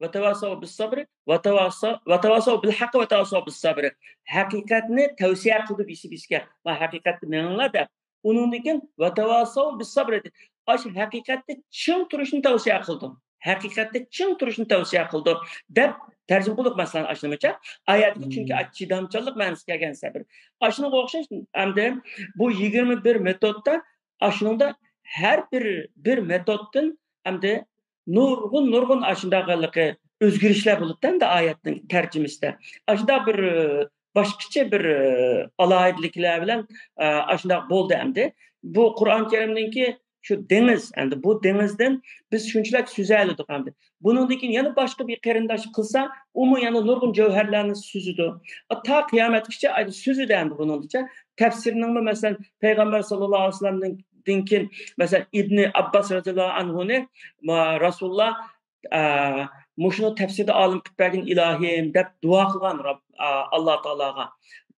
ۋەتەۋاسەۋ بىس سەبرى، ۋەتەۋاسەۋ، ۋەتەۋاسەۋ بىل ھەققى ۋەتەۋاسەۋ بىس سەبرى. ھەقىقەتنى تەۋسىيە قىلدى بىسى بىسكە. ما ھەقىقەتتە مېڭىڭلار دەپ. ئۇنىڭدىن كېيىن ۋەتەۋاسەۋ بىس سەبرى. ئاشۇ ھەقىقەتتە چىڭ تۇرۇشنى تەۋسىيە قىلدى. ھەقىقەتتە چىڭ تۇرۇشنى تەۋسىيە قىلدى دەپ تەرجىمە قىلدۇق، مەسىلەن، ئاشۇنىمىچە. ئايەتتىكى چۈنكى چىدامچانلىق مەنىسى كەلگەن سەبر. ئاشۇنىڭغا ئوخشاش ئەمدى بۇ يىگىرمە بىر مېتودتا ئاشۇنىڭدا ھەر بىر، بىر مېتودتىن ئەمدى نۇرغۇن، نۇرغۇن ئاشۇنداق ھېلىقى ئۆزگىرىشلەر بولۇپتۇ ئەمدى ئايەتنىڭ تەرجىمىسىدە. ئاشۇنداق بىر، ئە، باشقىچە بىر، ئە، ئالاھىدىلىكلەر بىلەن، ئە، ئاشۇنداق بولدى ئەمدى. بۇ قۇرئان كەرىمنىڭكى شۇ دېڭىز، ئەمدى بۇ دېڭىزدىن بىز شۇنچىلىك سۈزەلىدۇق ئەمدى. بۇنىڭدىن كېيىن يەنە باشقا بىر قېرىنداش قىلسا، ئۇمۇ يەنە نۇرغۇن جەۋھەرلەرنى سۈزىدۇ. تا قىيامەتكىچە ئەمدى سۈزىدۇ ئەمدى بۇنىڭدىچە. تەپسىرنىڭمۇ، مەسىلەن، پەيغەمبەر ساللاللاھۇ ئەلەيھى ۋەسەللەمدىن كېيىن، مەسىلەن، ئىبنى ئابباس رەزىياللاھۇ ئەنھۇنى، ما-، رەسۇلۇللا، ئە، مۇشۇنى تەپسىردە ئالىم قىلىپ بەرگىن ئىلاھىم دەپ دۇئا قىلغان رەب-، ئە، ئاللا تائالاغا.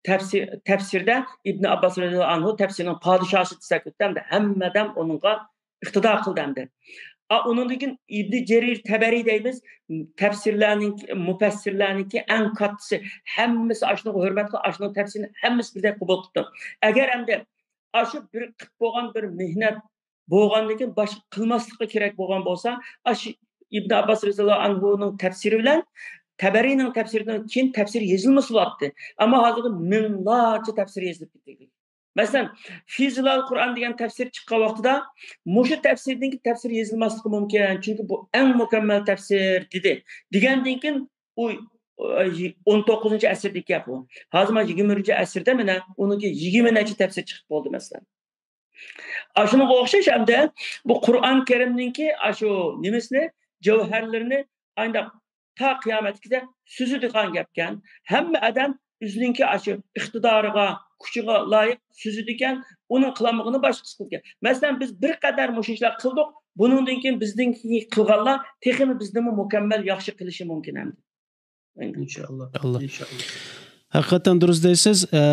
تەپسىر، تەپسىردە ئىبنى ئابباس رەزىياللاھۇ ئەنھۇ تەپسىرنىڭ پادىشاھى دېسەك بولىدۇ ئەمدى، ھەممە ئادەم ئۇنىڭغا ئىقتىدا قىلدى ئەمدى. ئا، ئۇنىڭدىن كېيىن ئىبنى جەرىر تەبەرى دەيمىز، تەپسىرلەرنىڭ، مۇپەسسىرلەرنىڭكى ئەڭ كاتتىسى، ھەممىسى ئاشۇنىڭغا ھۆرمەت قىلىپ، ئاشۇنىڭ تەپسىرىنى ھەممىسى بىردەك قوبۇل قىپتۇ. ئەگەر ئەمدى ئاشۇ بىر قىپ بولغان بىر مېھنەت بولغاندىن كېيىن باشقا قىلماسلىققا كېرەك بولغان بولسا، ئاشۇ ئىبن ئابباس رەزىياللاھۇ ئەنھۇنىڭ تەپسىرى بىلەن تەبەرىنىڭ تەپسىرىدىن كېيىن تەپسىر يېزىلمىسا بولاتتى. ئەمما ھازىردا مىڭلارچە تەپسىر يېزىلىپ كەتتى. مەسىلەن، في ظلال القرآن دېگەن تەپسىر چىققان ۋاقتىدا، مۇشۇ تەپسىردىن كېيىن تەپسىر يېزىلماسلىقى مۇمكىن، چۈنكى بۇ ئەڭ مۇكەممەل تەپسىر، دېدى. دېگەندىن كېيىن ئۇ، ئون توققۇزىنچى ئەسىردىكى گەپ ئۇ. ھازىر مانا يىگىرمە بىرىنچى ئەسىردە مانا ئۇنىڭكى يىگىرمە نەچچە تەپسىر چىقىپ بولدى، مەسىلەن. ئاشۇنىڭغا ئوخشاش ئەمدى بۇ قۇرئان كەرىمنىڭكى ئاشۇ نېمىسىنى، جەۋھەرلىرىنى ئانداق تا قىيامەتكىچە سۈزىدىغان گەپكەن. ھەممە ئادەم ئۆزىنىڭكى ئاشۇ ئىقتىدارىغا، كۈچىگە لايىق سۈزىدىكەن، ئۇنىڭ قىلالمىغىنى باشقىسى قىلىدىكەن. مەسىلەن، بىز بىر قەدەر مۇشۇ ئىشلار قىلدۇق، بۇنىڭدىن كېيىن بىزدىن كېيىن قىلغانلار تېخىمۇ بىزدىنمۇ مۇكەممەل ياخشى قىلىشى مۇمكىن ئەمدى. ئىنشائاللا. ئاللا. ئىنشائاللا. ھەقىقەتەن دۇرۇس دەيسىز. ئە،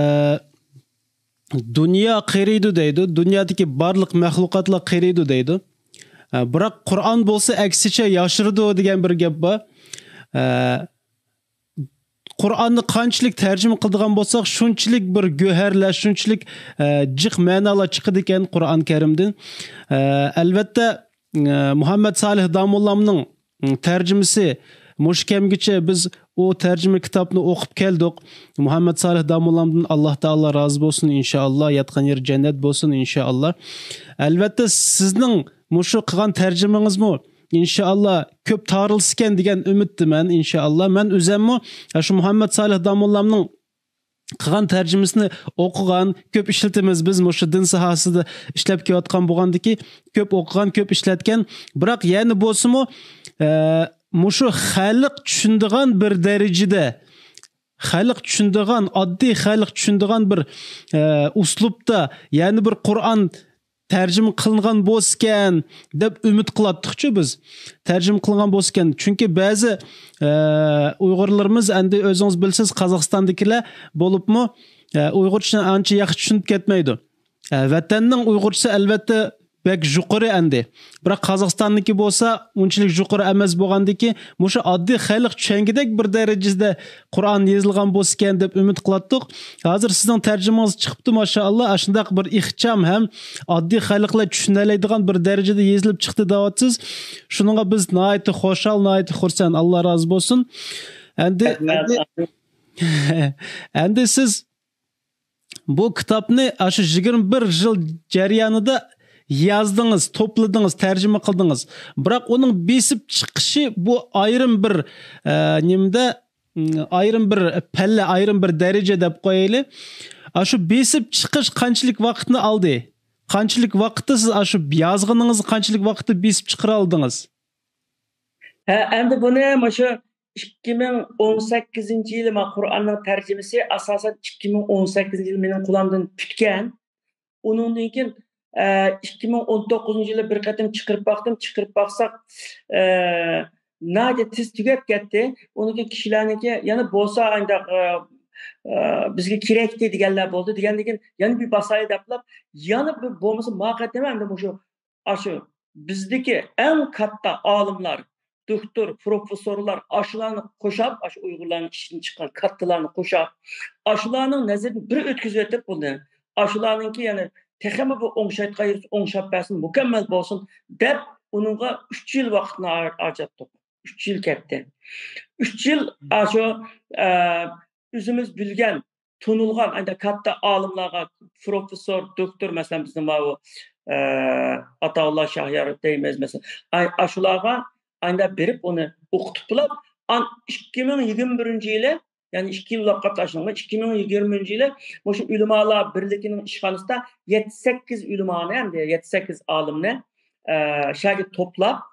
دۇنيا قېرىيدۇ دەيدۇ. دۇنيادىكى بارلىق مەخلۇقاتلار قېرىيدۇ دەيدۇ. ئە، بىراق قۇرئان بولسا ئەكسىچە ياشىرىدۇ دېگەن بىر گەپ بار. ئە، قۇرئاننى قانچىلىك تەرجىمە قىلىدىغان بولساق، شۇنچىلىك بىر گۆھەرلەر، شۇنچىلىك، ئە، جىق مەنالار چىقىدىكەن قۇرئان كەرىمدىن. ئە، ئەلۋەتتە، ئە، مۇھەممەد سالىھ داموللامنىڭ، ئە، تەرجىمىسى مۇشۇ كەمگىچە بىز ئۇ تەرجىمە كىتابنى ئوقۇپ كەلدۇق. مۇھەممەد سالىھ داموللامدىن ئاللا تائالا رازى بولسۇن، ئىنشائاللا. ياتقان يېرى جەننەت بولسۇن، ئىنشائاللا. ئەلۋەتتە، سىزنىڭ مۇشۇ قىلغان تەرجىمىڭىزمۇ، ئىنشائاللا، كۆپ تارىلسىكەن دېگەن ئۈمىدتىمەن، ئىنشائاللا. مەن ئۆزەممۇ شۇ مۇھەممەد سالىھ داموللامنىڭ قىلغان تەرجىمىسىنى ئوقۇغان، كۆپ ئىشلىتىمىز بىز مۇشۇ دىن ساھەسىدە ئىشلەپ كېلىۋاتقان بولغاندىكى، كۆپ ئوقۇغان، كۆپ ئىشلەتكەن. بىراق يەنە بولسىمۇ، ئە، مۇشۇ خەلق چۈشىنىدىغان بىر دەرىجىدە، خەلق چۈشىنىدىغان، ئاددىي خەلق چۈشىنىدىغان بىر، ئە، ئۇسلۇبتا، يەنە بىر قۇرئان تەرجىمە قىلىنغان بولسىكەن دەپ ئۈمىد قىلاتتۇقچۇ بىز. تەرجىمە قىلىنغان بولسىكەن. چۈنكى بەزى، ئە، ئۇيغۇرلىرىمىز، ئەمدى ئۆزىڭىز بىلىسىز، قازاقىستاندىكىلەر بولۇپمۇ، ئە، ئۇيغۇرچىنى ئانچە ياخشى چۈشىنىپ كەتمەيدۇ. ئە، ۋەتەننىڭ ئۇيغۇرچىسى ئەلۋەتتە بەك يۇقىرى ئەمدى. بىراق قازاقىستاننىڭكى بولسا ئۇنچىلىك يۇقىرى ئەمەس بولغاندىكى، مۇشۇ ئاددىي خەلق چۈشەنگۈدەك بىر دەرىجىدە قۇرئان يېزىلغان بولسىكەن دەپ ئۈمىد قىلاتتۇق. ھازىر سىزنىڭ تەرجىمىڭىز چىقىپتۇ، ماشائاللا، ئاشۇنداق بىر ئىخچام ھەم ئاددىي خەلقلەر چۈشىنەلەيدىغان بىر دەرىجىدە يېزىلىپ چىقتى دەۋاتىسىز. شۇنىڭغا بىز ناھايىتى خۇشال، ناھايىتى خۇرسەن. ئاللا رازى بولسۇن. ئەمدى، ئەمدى سىز بۇ كىتابنى ئاشۇ يىگىرمە بىر يىل جەريانىدا يازدىڭىز، توپلىدىڭىز، تەرجىمە قىلدىڭىز. بىراق ئۇنىڭ بېسىپ چىقىشى بۇ ئايرىم بىر، ئە، نېمىدە، ئايرىم بىر پەللە، ئايرىم بىر دەرىجە دەپ قويايلى. ئاشۇ بېسىپ چىقىش قانچىلىك ۋاقىتنى ئالدى؟ قانچىلىك ۋاقىتتا سىز ئاشۇ يازغىنىڭىزنى قانچىلىك ۋاقىتتا بېسىپ چىقىرالدىڭىز؟ ھە، ئەمدى بۇنى مۇشۇ ئىككى مىڭ ئون سەككىزىنچى يىلى مانا قۇرئاننىڭ تەرجىمىسى ئاساسەن ئىككى مىڭ ئون سەككىزىنچى يىلى مېنىڭ قولۇمدىن پۈتكەن. ئۇنىڭدىن كېيىن، ئە، ئىككى مىڭ ئون توققۇزىنچى يىلى بىر قېتىم چىقىرىپ باقتىم. چىقىرىپ باقساق، ئە، ناھايىتى تېز تۈگەپ كەتتى. ئۇنىڭ كېيىن كىشىلەرنىڭكى يەنە بولسا ئانداق، ئە، ئە، بىزگە كېرەكتى دېگەنلەر بولدى. دېگەندىن كېيىن يەنە بىر باساي دەپلا، يەنە بىر بولمىسا ما قېتىم ئەمدى مۇشۇ، ئاشۇ بىزدىكى ئەڭ كاتتا ئالىملار، دوكتور، پروفېسسورلار، ئاشۇلارنى قوشاپ، ئاشۇ ئۇيغۇرلارنىڭ ئىچىدىن چىققان كاتتىلارنى قوشاپ، ئاشۇلارنىڭ نەزىرىدىن بىر ئۆتكۈزۈۋېتىپ بۇنى. ئاشۇلارنىڭكى يەنى تېخىمۇ بۇ ئوڭشايدىغان يېرى ئوڭشاپ بەرسۇن، مۇكەممەل بولسۇن دەپ، ئۇنىڭغا ئۈچ يىل ۋاقىتنى ھار-، ھارچاتتۇق. ئۈچ يىل كەتتى. ئۈچ يىل ئاشۇ، ئە، ئۆزىمىز بىلگەن، تونۇلغان، ئەندى كاتتا ئالىملارغا، پروفېسسور، دوكتور، مەسىلەن، بىزنىڭ ماۋۇ، ئە، ئاتاۋۇللا شاھيار دەيمىز، مەسىلەن، ئاي-، ئاشۇلارغا ئانداق بېرىپ ئۇنى ئوقۇتۇپ بولۇپ، ئان-، ئىككى مىڭ يىگىرمە بىرىنچى يىلى، يەنى ئىككى يىل ۋاقىت ئاشۇنىڭغا، ئىككى مىڭ يىگىرمە بىرىنچى يىلى مۇشۇ ئۆلىمالار بىرلىكىنىڭ ئىشخانىسىدا يەتتە سەككىز ئۆلىمانى، ئەمدى يەتتە سەككىز ئالىمنى، ئە، شەگە توپلاپ،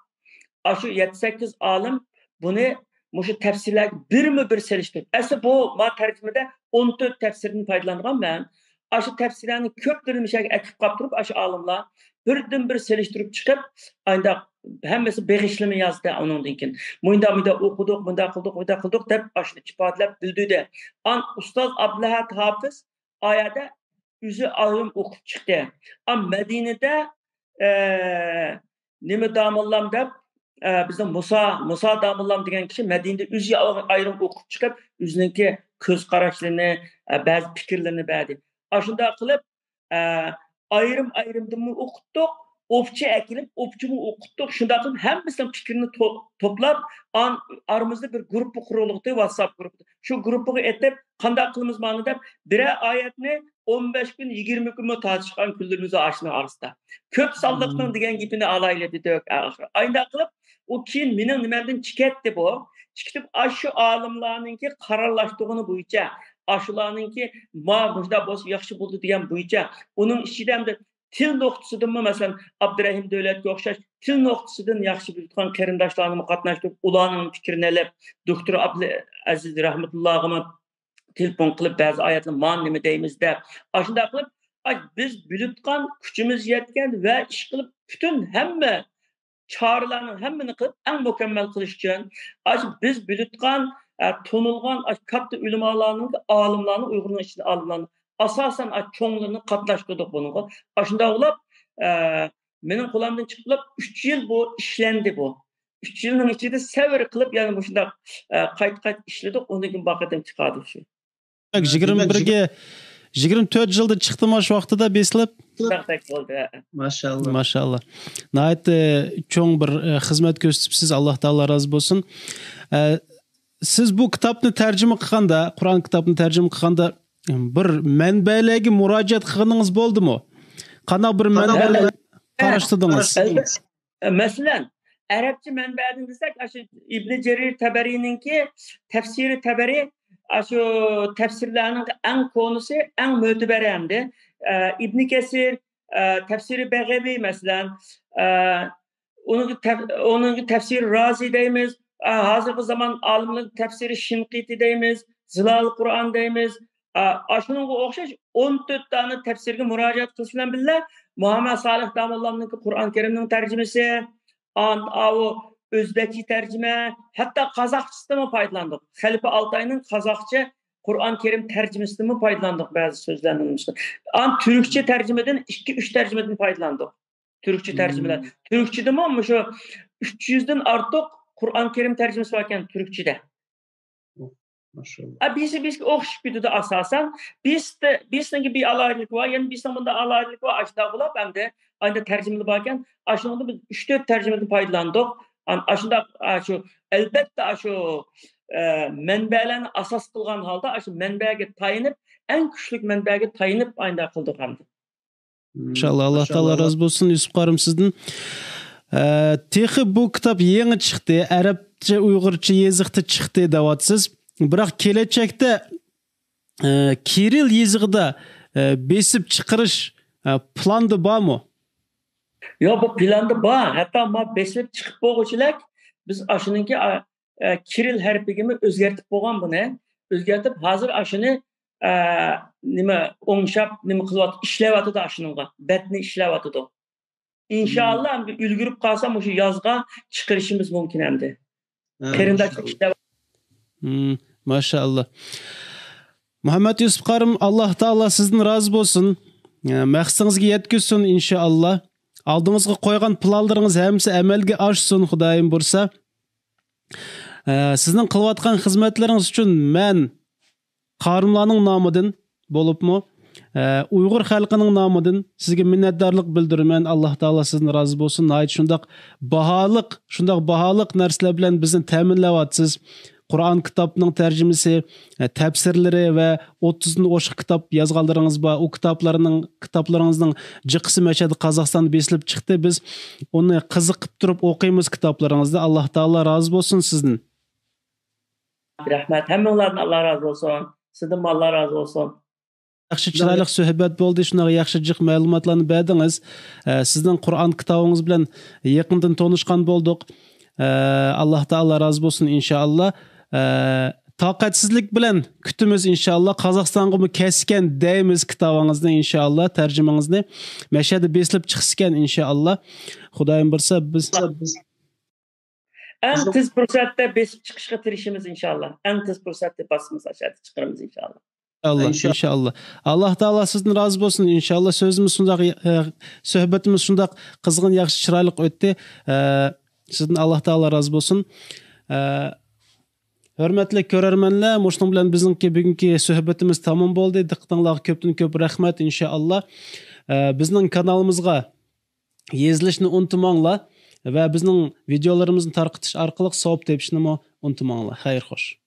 ئاشۇ يەتتە سەككىز ئالىم بۇنى مۇشۇ تەپسىرلەرگە بىرمۇ بىر سېلىشتۇرۇپ. ئەسلى بۇ ما تەرجىمىدە ئون تۆت تەپسىردىن پايدىلانغان مەن. ئاشۇ تەپسىرلەرنى كۆپلىرىنى مۇشۇ يەرگە ئەكىپ قاپتۇرۇپ، ئاشۇ ئالىملار بىردىن بىر سېلىشتۇرۇپ چىقىپ، ئانداق ھەممىسى بېغىشلىما يازدى ئۇنىڭدىن كېيىن. مۇنداق، مۇنداق ئوقۇدۇق، مۇنداق قىلدۇق، مۇنداق قىلدۇق دەپ ئاشۇنى ئىپادىلەپ بىلدۈردى. ئان ئۇستاز ئابدۇلئەھەد ھاپىز ئا يەردە ئۆزى ئايرىم ئوقۇپ چىقتى. ئان مەدىنىدە، ئە، نېمە داموللام دەپ، ئە، بىزنىڭ مۇسا، مۇسا داموللام دېگەن كىشى مەدىنىدە ئۆزى ئايرىم ئوقۇپ چىقىپ، ئۆزىنىڭكى كۆز قاراشلىرىنى، ئە، بەزى پىكىرلىرىنى بەردى. ئاشۇنداق قىلىپ، ئە، ئايرىم-ئايرىمدىنمۇ ئوقۇتتۇق، ئوپچە ئەكېلىپ، ئوپچىمۇ ئوقۇتتۇق. شۇنداق قىلىپ ھەممىسىنىڭ پىكرىنى تو-، توپلاپ، ئان-، ئارىمىزدا بىر گۇرۇپپا قۇرۇلدى، ۋاتساپ گۇرۇپپا. شۇ گۇرۇپپىغا ئېتىپ، قانداق قىلىمىز مانا دەپ، بىرەر ئايەتنى ئون بەش كۈن، يىگىرمە كۈنمۇ تارتىشقان كۈنلىرىمىز بار ئاشۇنىڭ ئارىسىدا. كۆپ سانلىقنىڭ دېگەن گېپىنى ئالايلى دېدۇق ئاخىرى. ئاينداق قىلىپ، ئۇ كېيىن مېنىڭ نېمەمدىن چىكەتتى بۇ. چىكىتىپ، ئاشۇ ئالىملارنىڭكى قارارلاشتۇرغىنى بويىچە، ئاشۇلارنىڭكى ما مۇشۇنداق بولسا ياخشى بولىدۇ دېگەن بويىچە، ئۇنىڭ ئىچىدە ئەمدى تىل نۇقتىسىدىنمۇ، مەسىلەن، ئابدۇرەھىم دۆلەتكە ئوخشاش تىل نۇقتىسىدىن ياخشى بىلىدىغان قېرىنداشلارنىمۇ قاتناشتۇرۇپ، ئۇلارنىڭ پىكرىنى ئېلىپ، دوكتور ئابدۇلئەزىز رەھمەتۇللاغىمۇ تېلېفون قىلىپ، بەزى ئايەتلەر مانا نېمە دەيمىز دەپ، ئاشۇنداق قىلىپ، ئاي، بىز بىلىدىغان، كۈچىمىز يەتكەن ۋە ئىشقىلىپ پۈتۈن ھەممە چارىلەرنىڭ ھەممىنى قىلىپ، ئەڭ مۇكەممەل قىلىش ئۈچۈن، ئاشۇ بىز بىلىدىغان، ئە، تونۇلغان، ئاشۇ كاتتا ئۆلىمالارنىڭ، ئالىملارنىڭ، ئۇيغۇرنىڭ ئىچىدە ئالىملارنىڭ ئاساسەن، ئاشۇ چوڭلىرىنى قاتناشتۇردۇق بۇنىڭغا. ئاشۇنداق بولۇپ، ئە، مېنىڭ قولۇمدىن چىقىپ، ئۈچ يىل بۇ ئىشلەندى بۇ. ئۈچ يىلنىڭ ئىچىدە سەۋر قىلىپ، يەنە مۇشۇنداق، ئە، قايتا-قايتا ئىشلىدۇق. ئۇنىڭدىن كېيىن بۇ قېتىم چىقاردۇق شۇ. يىگىرمە بىرگە، يىگىرمە تۆت يىلدا چىقتىمۇ شۇ ۋاقتىدا بېسىلىپ؟ شۇنداق بەك بولدى، ھە. ماشائاللا. ماشائاللا. ناھايىتى چوڭ بىر، ئە، خىزمەت كۆرسىتىپسىز، ئاللا تائالا رازى بولسۇن. ئە، سىز بۇ كىتابنى تەرجىمە قىلغاندا، قۇرئان كىتابنى تەرجىمە قىلغاندا، بىر مەنبەلەرگە مۇراجىئەت قىلغىنىڭىز بولدىمۇ؟ قانداق بىر مەنبەلەرنى قاراشتۇردىڭىز؟ ئەلبەتتە. مەسىلەن، ئەرەبچە مەنبەدىن دېسەك، ئاشۇ ئىبنى جەرىر تەبەرىنىڭكى تەپسىرى تەبەرى، ئاشۇ تەپسىرلەرنىڭ ئەڭ كونىسى، ئەڭ مۆتىبەر ئەمدى. ئە، ئىبنى كەسىر، ئە، تەپسىرى بەغەۋى، مەسىلەن، ئە، ئۇنىڭ تەپ-، ئۇنىڭ تەپسىرى رازى دەيمىز. ئە، ھازىرقى زامان ئالىملىرى تەپسىرى شىنقىتى دەيمىز، زىلال قۇرئان دەيمىز. ئا-، ئاشۇنىڭغا ئوخشاش ئون تۆت دانە تەپسىرگە مۇراجىئەت قىلىش بىلەن بىللە، مۇھەممەد سالىھ داموللامنىڭكى قۇرئان كەرىمنىڭ تەرجىمىسى، ئان-، ئاۋۇ ئۆزبەكچە تەرجىمە، ھەتتا قازاقچىسىدىنمۇ پايدىلاندۇق. خەلىپە ئالتاينىڭ قازاقچە قۇرئان كەرىم تەرجىمىسىدىنمۇ پايدىلاندۇق بەزى سۆزلەرنى. ئان تۈركچە تەرجىمىدىن ئىككى، ئۈچ تەرجىمىدىن پايدىلاندۇق. تۈركچە تەرجىمىلەر. تۈركچىدىمۇ مۇشۇ ئۈچ يۈزدىن ئارتۇق قۇرئان كەرىم تەرجىمىسى باركەن تۈركچىدە. ماشائاللا. ئە، بىرسى بىرسىگە ئوخشىشىپ كېتىدۇ ئاساسەن. بىرسىدە، بىرسىنىڭكى بىر ئالاھىدىلىكى بار، يەنە بىرسىنىڭ بۇنداق ئالاھىدىلىكى بار، ئاشۇنداق بولۇپ، ئەمدى ئايدا تەرجىمىلەر باركەن، ئاشۇنىڭدا بىز ئۈچ تۆت تەرجىمىدىن پايدىلاندۇق. ئان-، ئاشۇنداق، ئا، شۇ، ئەلبەتتە، ئاشۇ، ئە، مەنبەلەرنى ئاساس قىلغان ھالدا، ئاشۇ مەنبەگە تايىنىپ، ئەڭ كۈچلۈك مەنبەگە تايىنىپ ئايدا قىلدۇق ئەمدى. ماشاءاللا، ئاللا تائالا رازى بولسۇن يۈسۈپ قارىم سىزدىن. ئە، تېخى بۇ كىتاب يېڭى چىقتى، ئەرەبچە، ئۇيغۇرچە يېزىقتا چىقتى دەۋاتىسىز. بىراق كېلەچەكتە، ئە، كىرىل يېزىقىدا، ئە، بېسىپ چىقىرىش، ئە، پىلاندا بارمۇ؟ ياق، بۇ پىلاندا بار. ھەتتا ما بېسىپ چىقىپ بولغۇچىلەك بىز ئاشۇنىڭكى، ئا، ئە، كىرىل ھەرپىگىمۇ ئۆزگەرتىپ بولغان بۇنى. ئۆزگەرتىپ ھازىر ئاشۇنى، ئە، نېمە، ئوڭشاپ، نېمە قىلىۋاتىدۇ، ئىشلەۋاتىدۇ ئاشۇنىڭغا. بەتنى ئىشلەۋاتىدۇ. ئىنشائاللا، ئەمدى ئۈلگۈرۈپ قالسا، مۇشۇ يازغا چىقىرىشىمىز مۇمكىن ئەمدى. ھە، قېرىنداش ماشائاللا. ئىشلەۋاتىدۇ. مم، ماشائاللا. مۇھەممەد يۈسۈپ قارىم، ئاللا تائالا سىزدىن رازى بولسۇن. ئە، مەقسىتىڭىزگە يەتكۈزسۇن، ئىنشائاللا. ئالدىڭىزغا قويغان پىلانلىرىڭىز ھەممىسى ئەمەلگە ئاشسۇن، خۇدايىم بۇيرۇسا. ئە، سىزنىڭ قىلىۋاتقان خىزمەتلىرىڭىز ئۈچۈن مەن قارىملارنىڭ نامىدىن بولۇپمۇ، ئە، ئۇيغۇر خەلقىنىڭ نامىدىن سىزگە مىننەتدارلىق بىلدۈرىمەن. ئاللا تائالا سىزدىن رازى بولسۇن. ناھايىتى شۇنداق باھالىق، شۇنداق باھالىق نەرسىلەر بىلەن بىزنى تەمىنلەۋاتىسىز. قۇرئان كىتابنىڭ تەرجىمىسى، ئە، تەپسىرلىرى ۋە ئوتتۇزدىن ئوشۇق كىتاب يازغانلىرىڭىز بار. ئۇ كىتابلارنىڭ، كىتابلىرىڭىزنىڭ جىقىسى مەشەدە قازاقىستاندا بېسىلىپ چىقتى. بىز ئۇنى قىزىقىپ تۇرۇپ ئوقۇيمىز كىتابلىرىڭىزنى. ئاللا تائالا رازى بولسۇن سىزدىن. رەھمەت. ھەممىڭلاردىن ئاللا رازى بولسۇن. سىزدىنمۇ ئاللا رازى بولسۇن. ياخشى، چىرايلىق سۆھبەت بولدى. شۇنداق ياخشى جىق مەلۇماتلارنى بەردىڭىز. ئە، سىزنىڭ قۇرئان كىتابىڭىز بىلەن يېقىندىن تونۇشقان بولدۇق. ئە، ئاللا تائالا رازى بولسۇن، ئىنشائاللا. ئە، تاقەتسىزلىك بىلەن كۈتىمىز، ئىنشائاللا. قازاقىستانغىمۇ كەلسىكەن دەيمىز كىتابىڭىزنى، ئىنشائاللا. تەرجىمىڭىزنى مەشەدە بېسىلىپ چىقسىكەن، ئىنشائاللا. خۇدايىم بۇيرۇسا، بىز ئەڭ تېز پۇرسەتتە بېسىپ چىقىشقا تىرىشىمىز، ئىنشائاللا. ئەڭ تېز پۇرسەتتە باسىمىز، ئاشۇ يەردە چىقىرىمىز، ئىنشائاللا. ئىنشائاللا، ئىنشائاللا. ئاللا تائالا سىزدىن رازى بولسۇن، ئىنشائاللا. سۆزىمىز شۇنداق، ئە، سۆھبىتىمىز شۇنداق قىزغىن، ياخشى، چىرايلىق ئۆتتى. ئە، سىزدىن ئاللا تائالا رازى بولسۇن. ئە، ھۆرمەتلىك كۆرەرمەنلەر، مۇشۇنىڭ بىلەن بىزنىڭكى بۈگۈنكى سۆھبىتىمىز تامام بولدى. دىققىتىڭلارغا كۆپتىن كۆپ رەھمەت، ئىنشائاللا. ئە، بىزنىڭ كانالىمىزغا يېزىلىشنى ئۇنتۇماڭلار ۋە بىزنىڭ ۋىدېئولىرىمىزنى تارقىتىش ئارقىلىق ساۋاب تېپىشنىمۇ ئۇنتۇماڭلار. خەير خوش.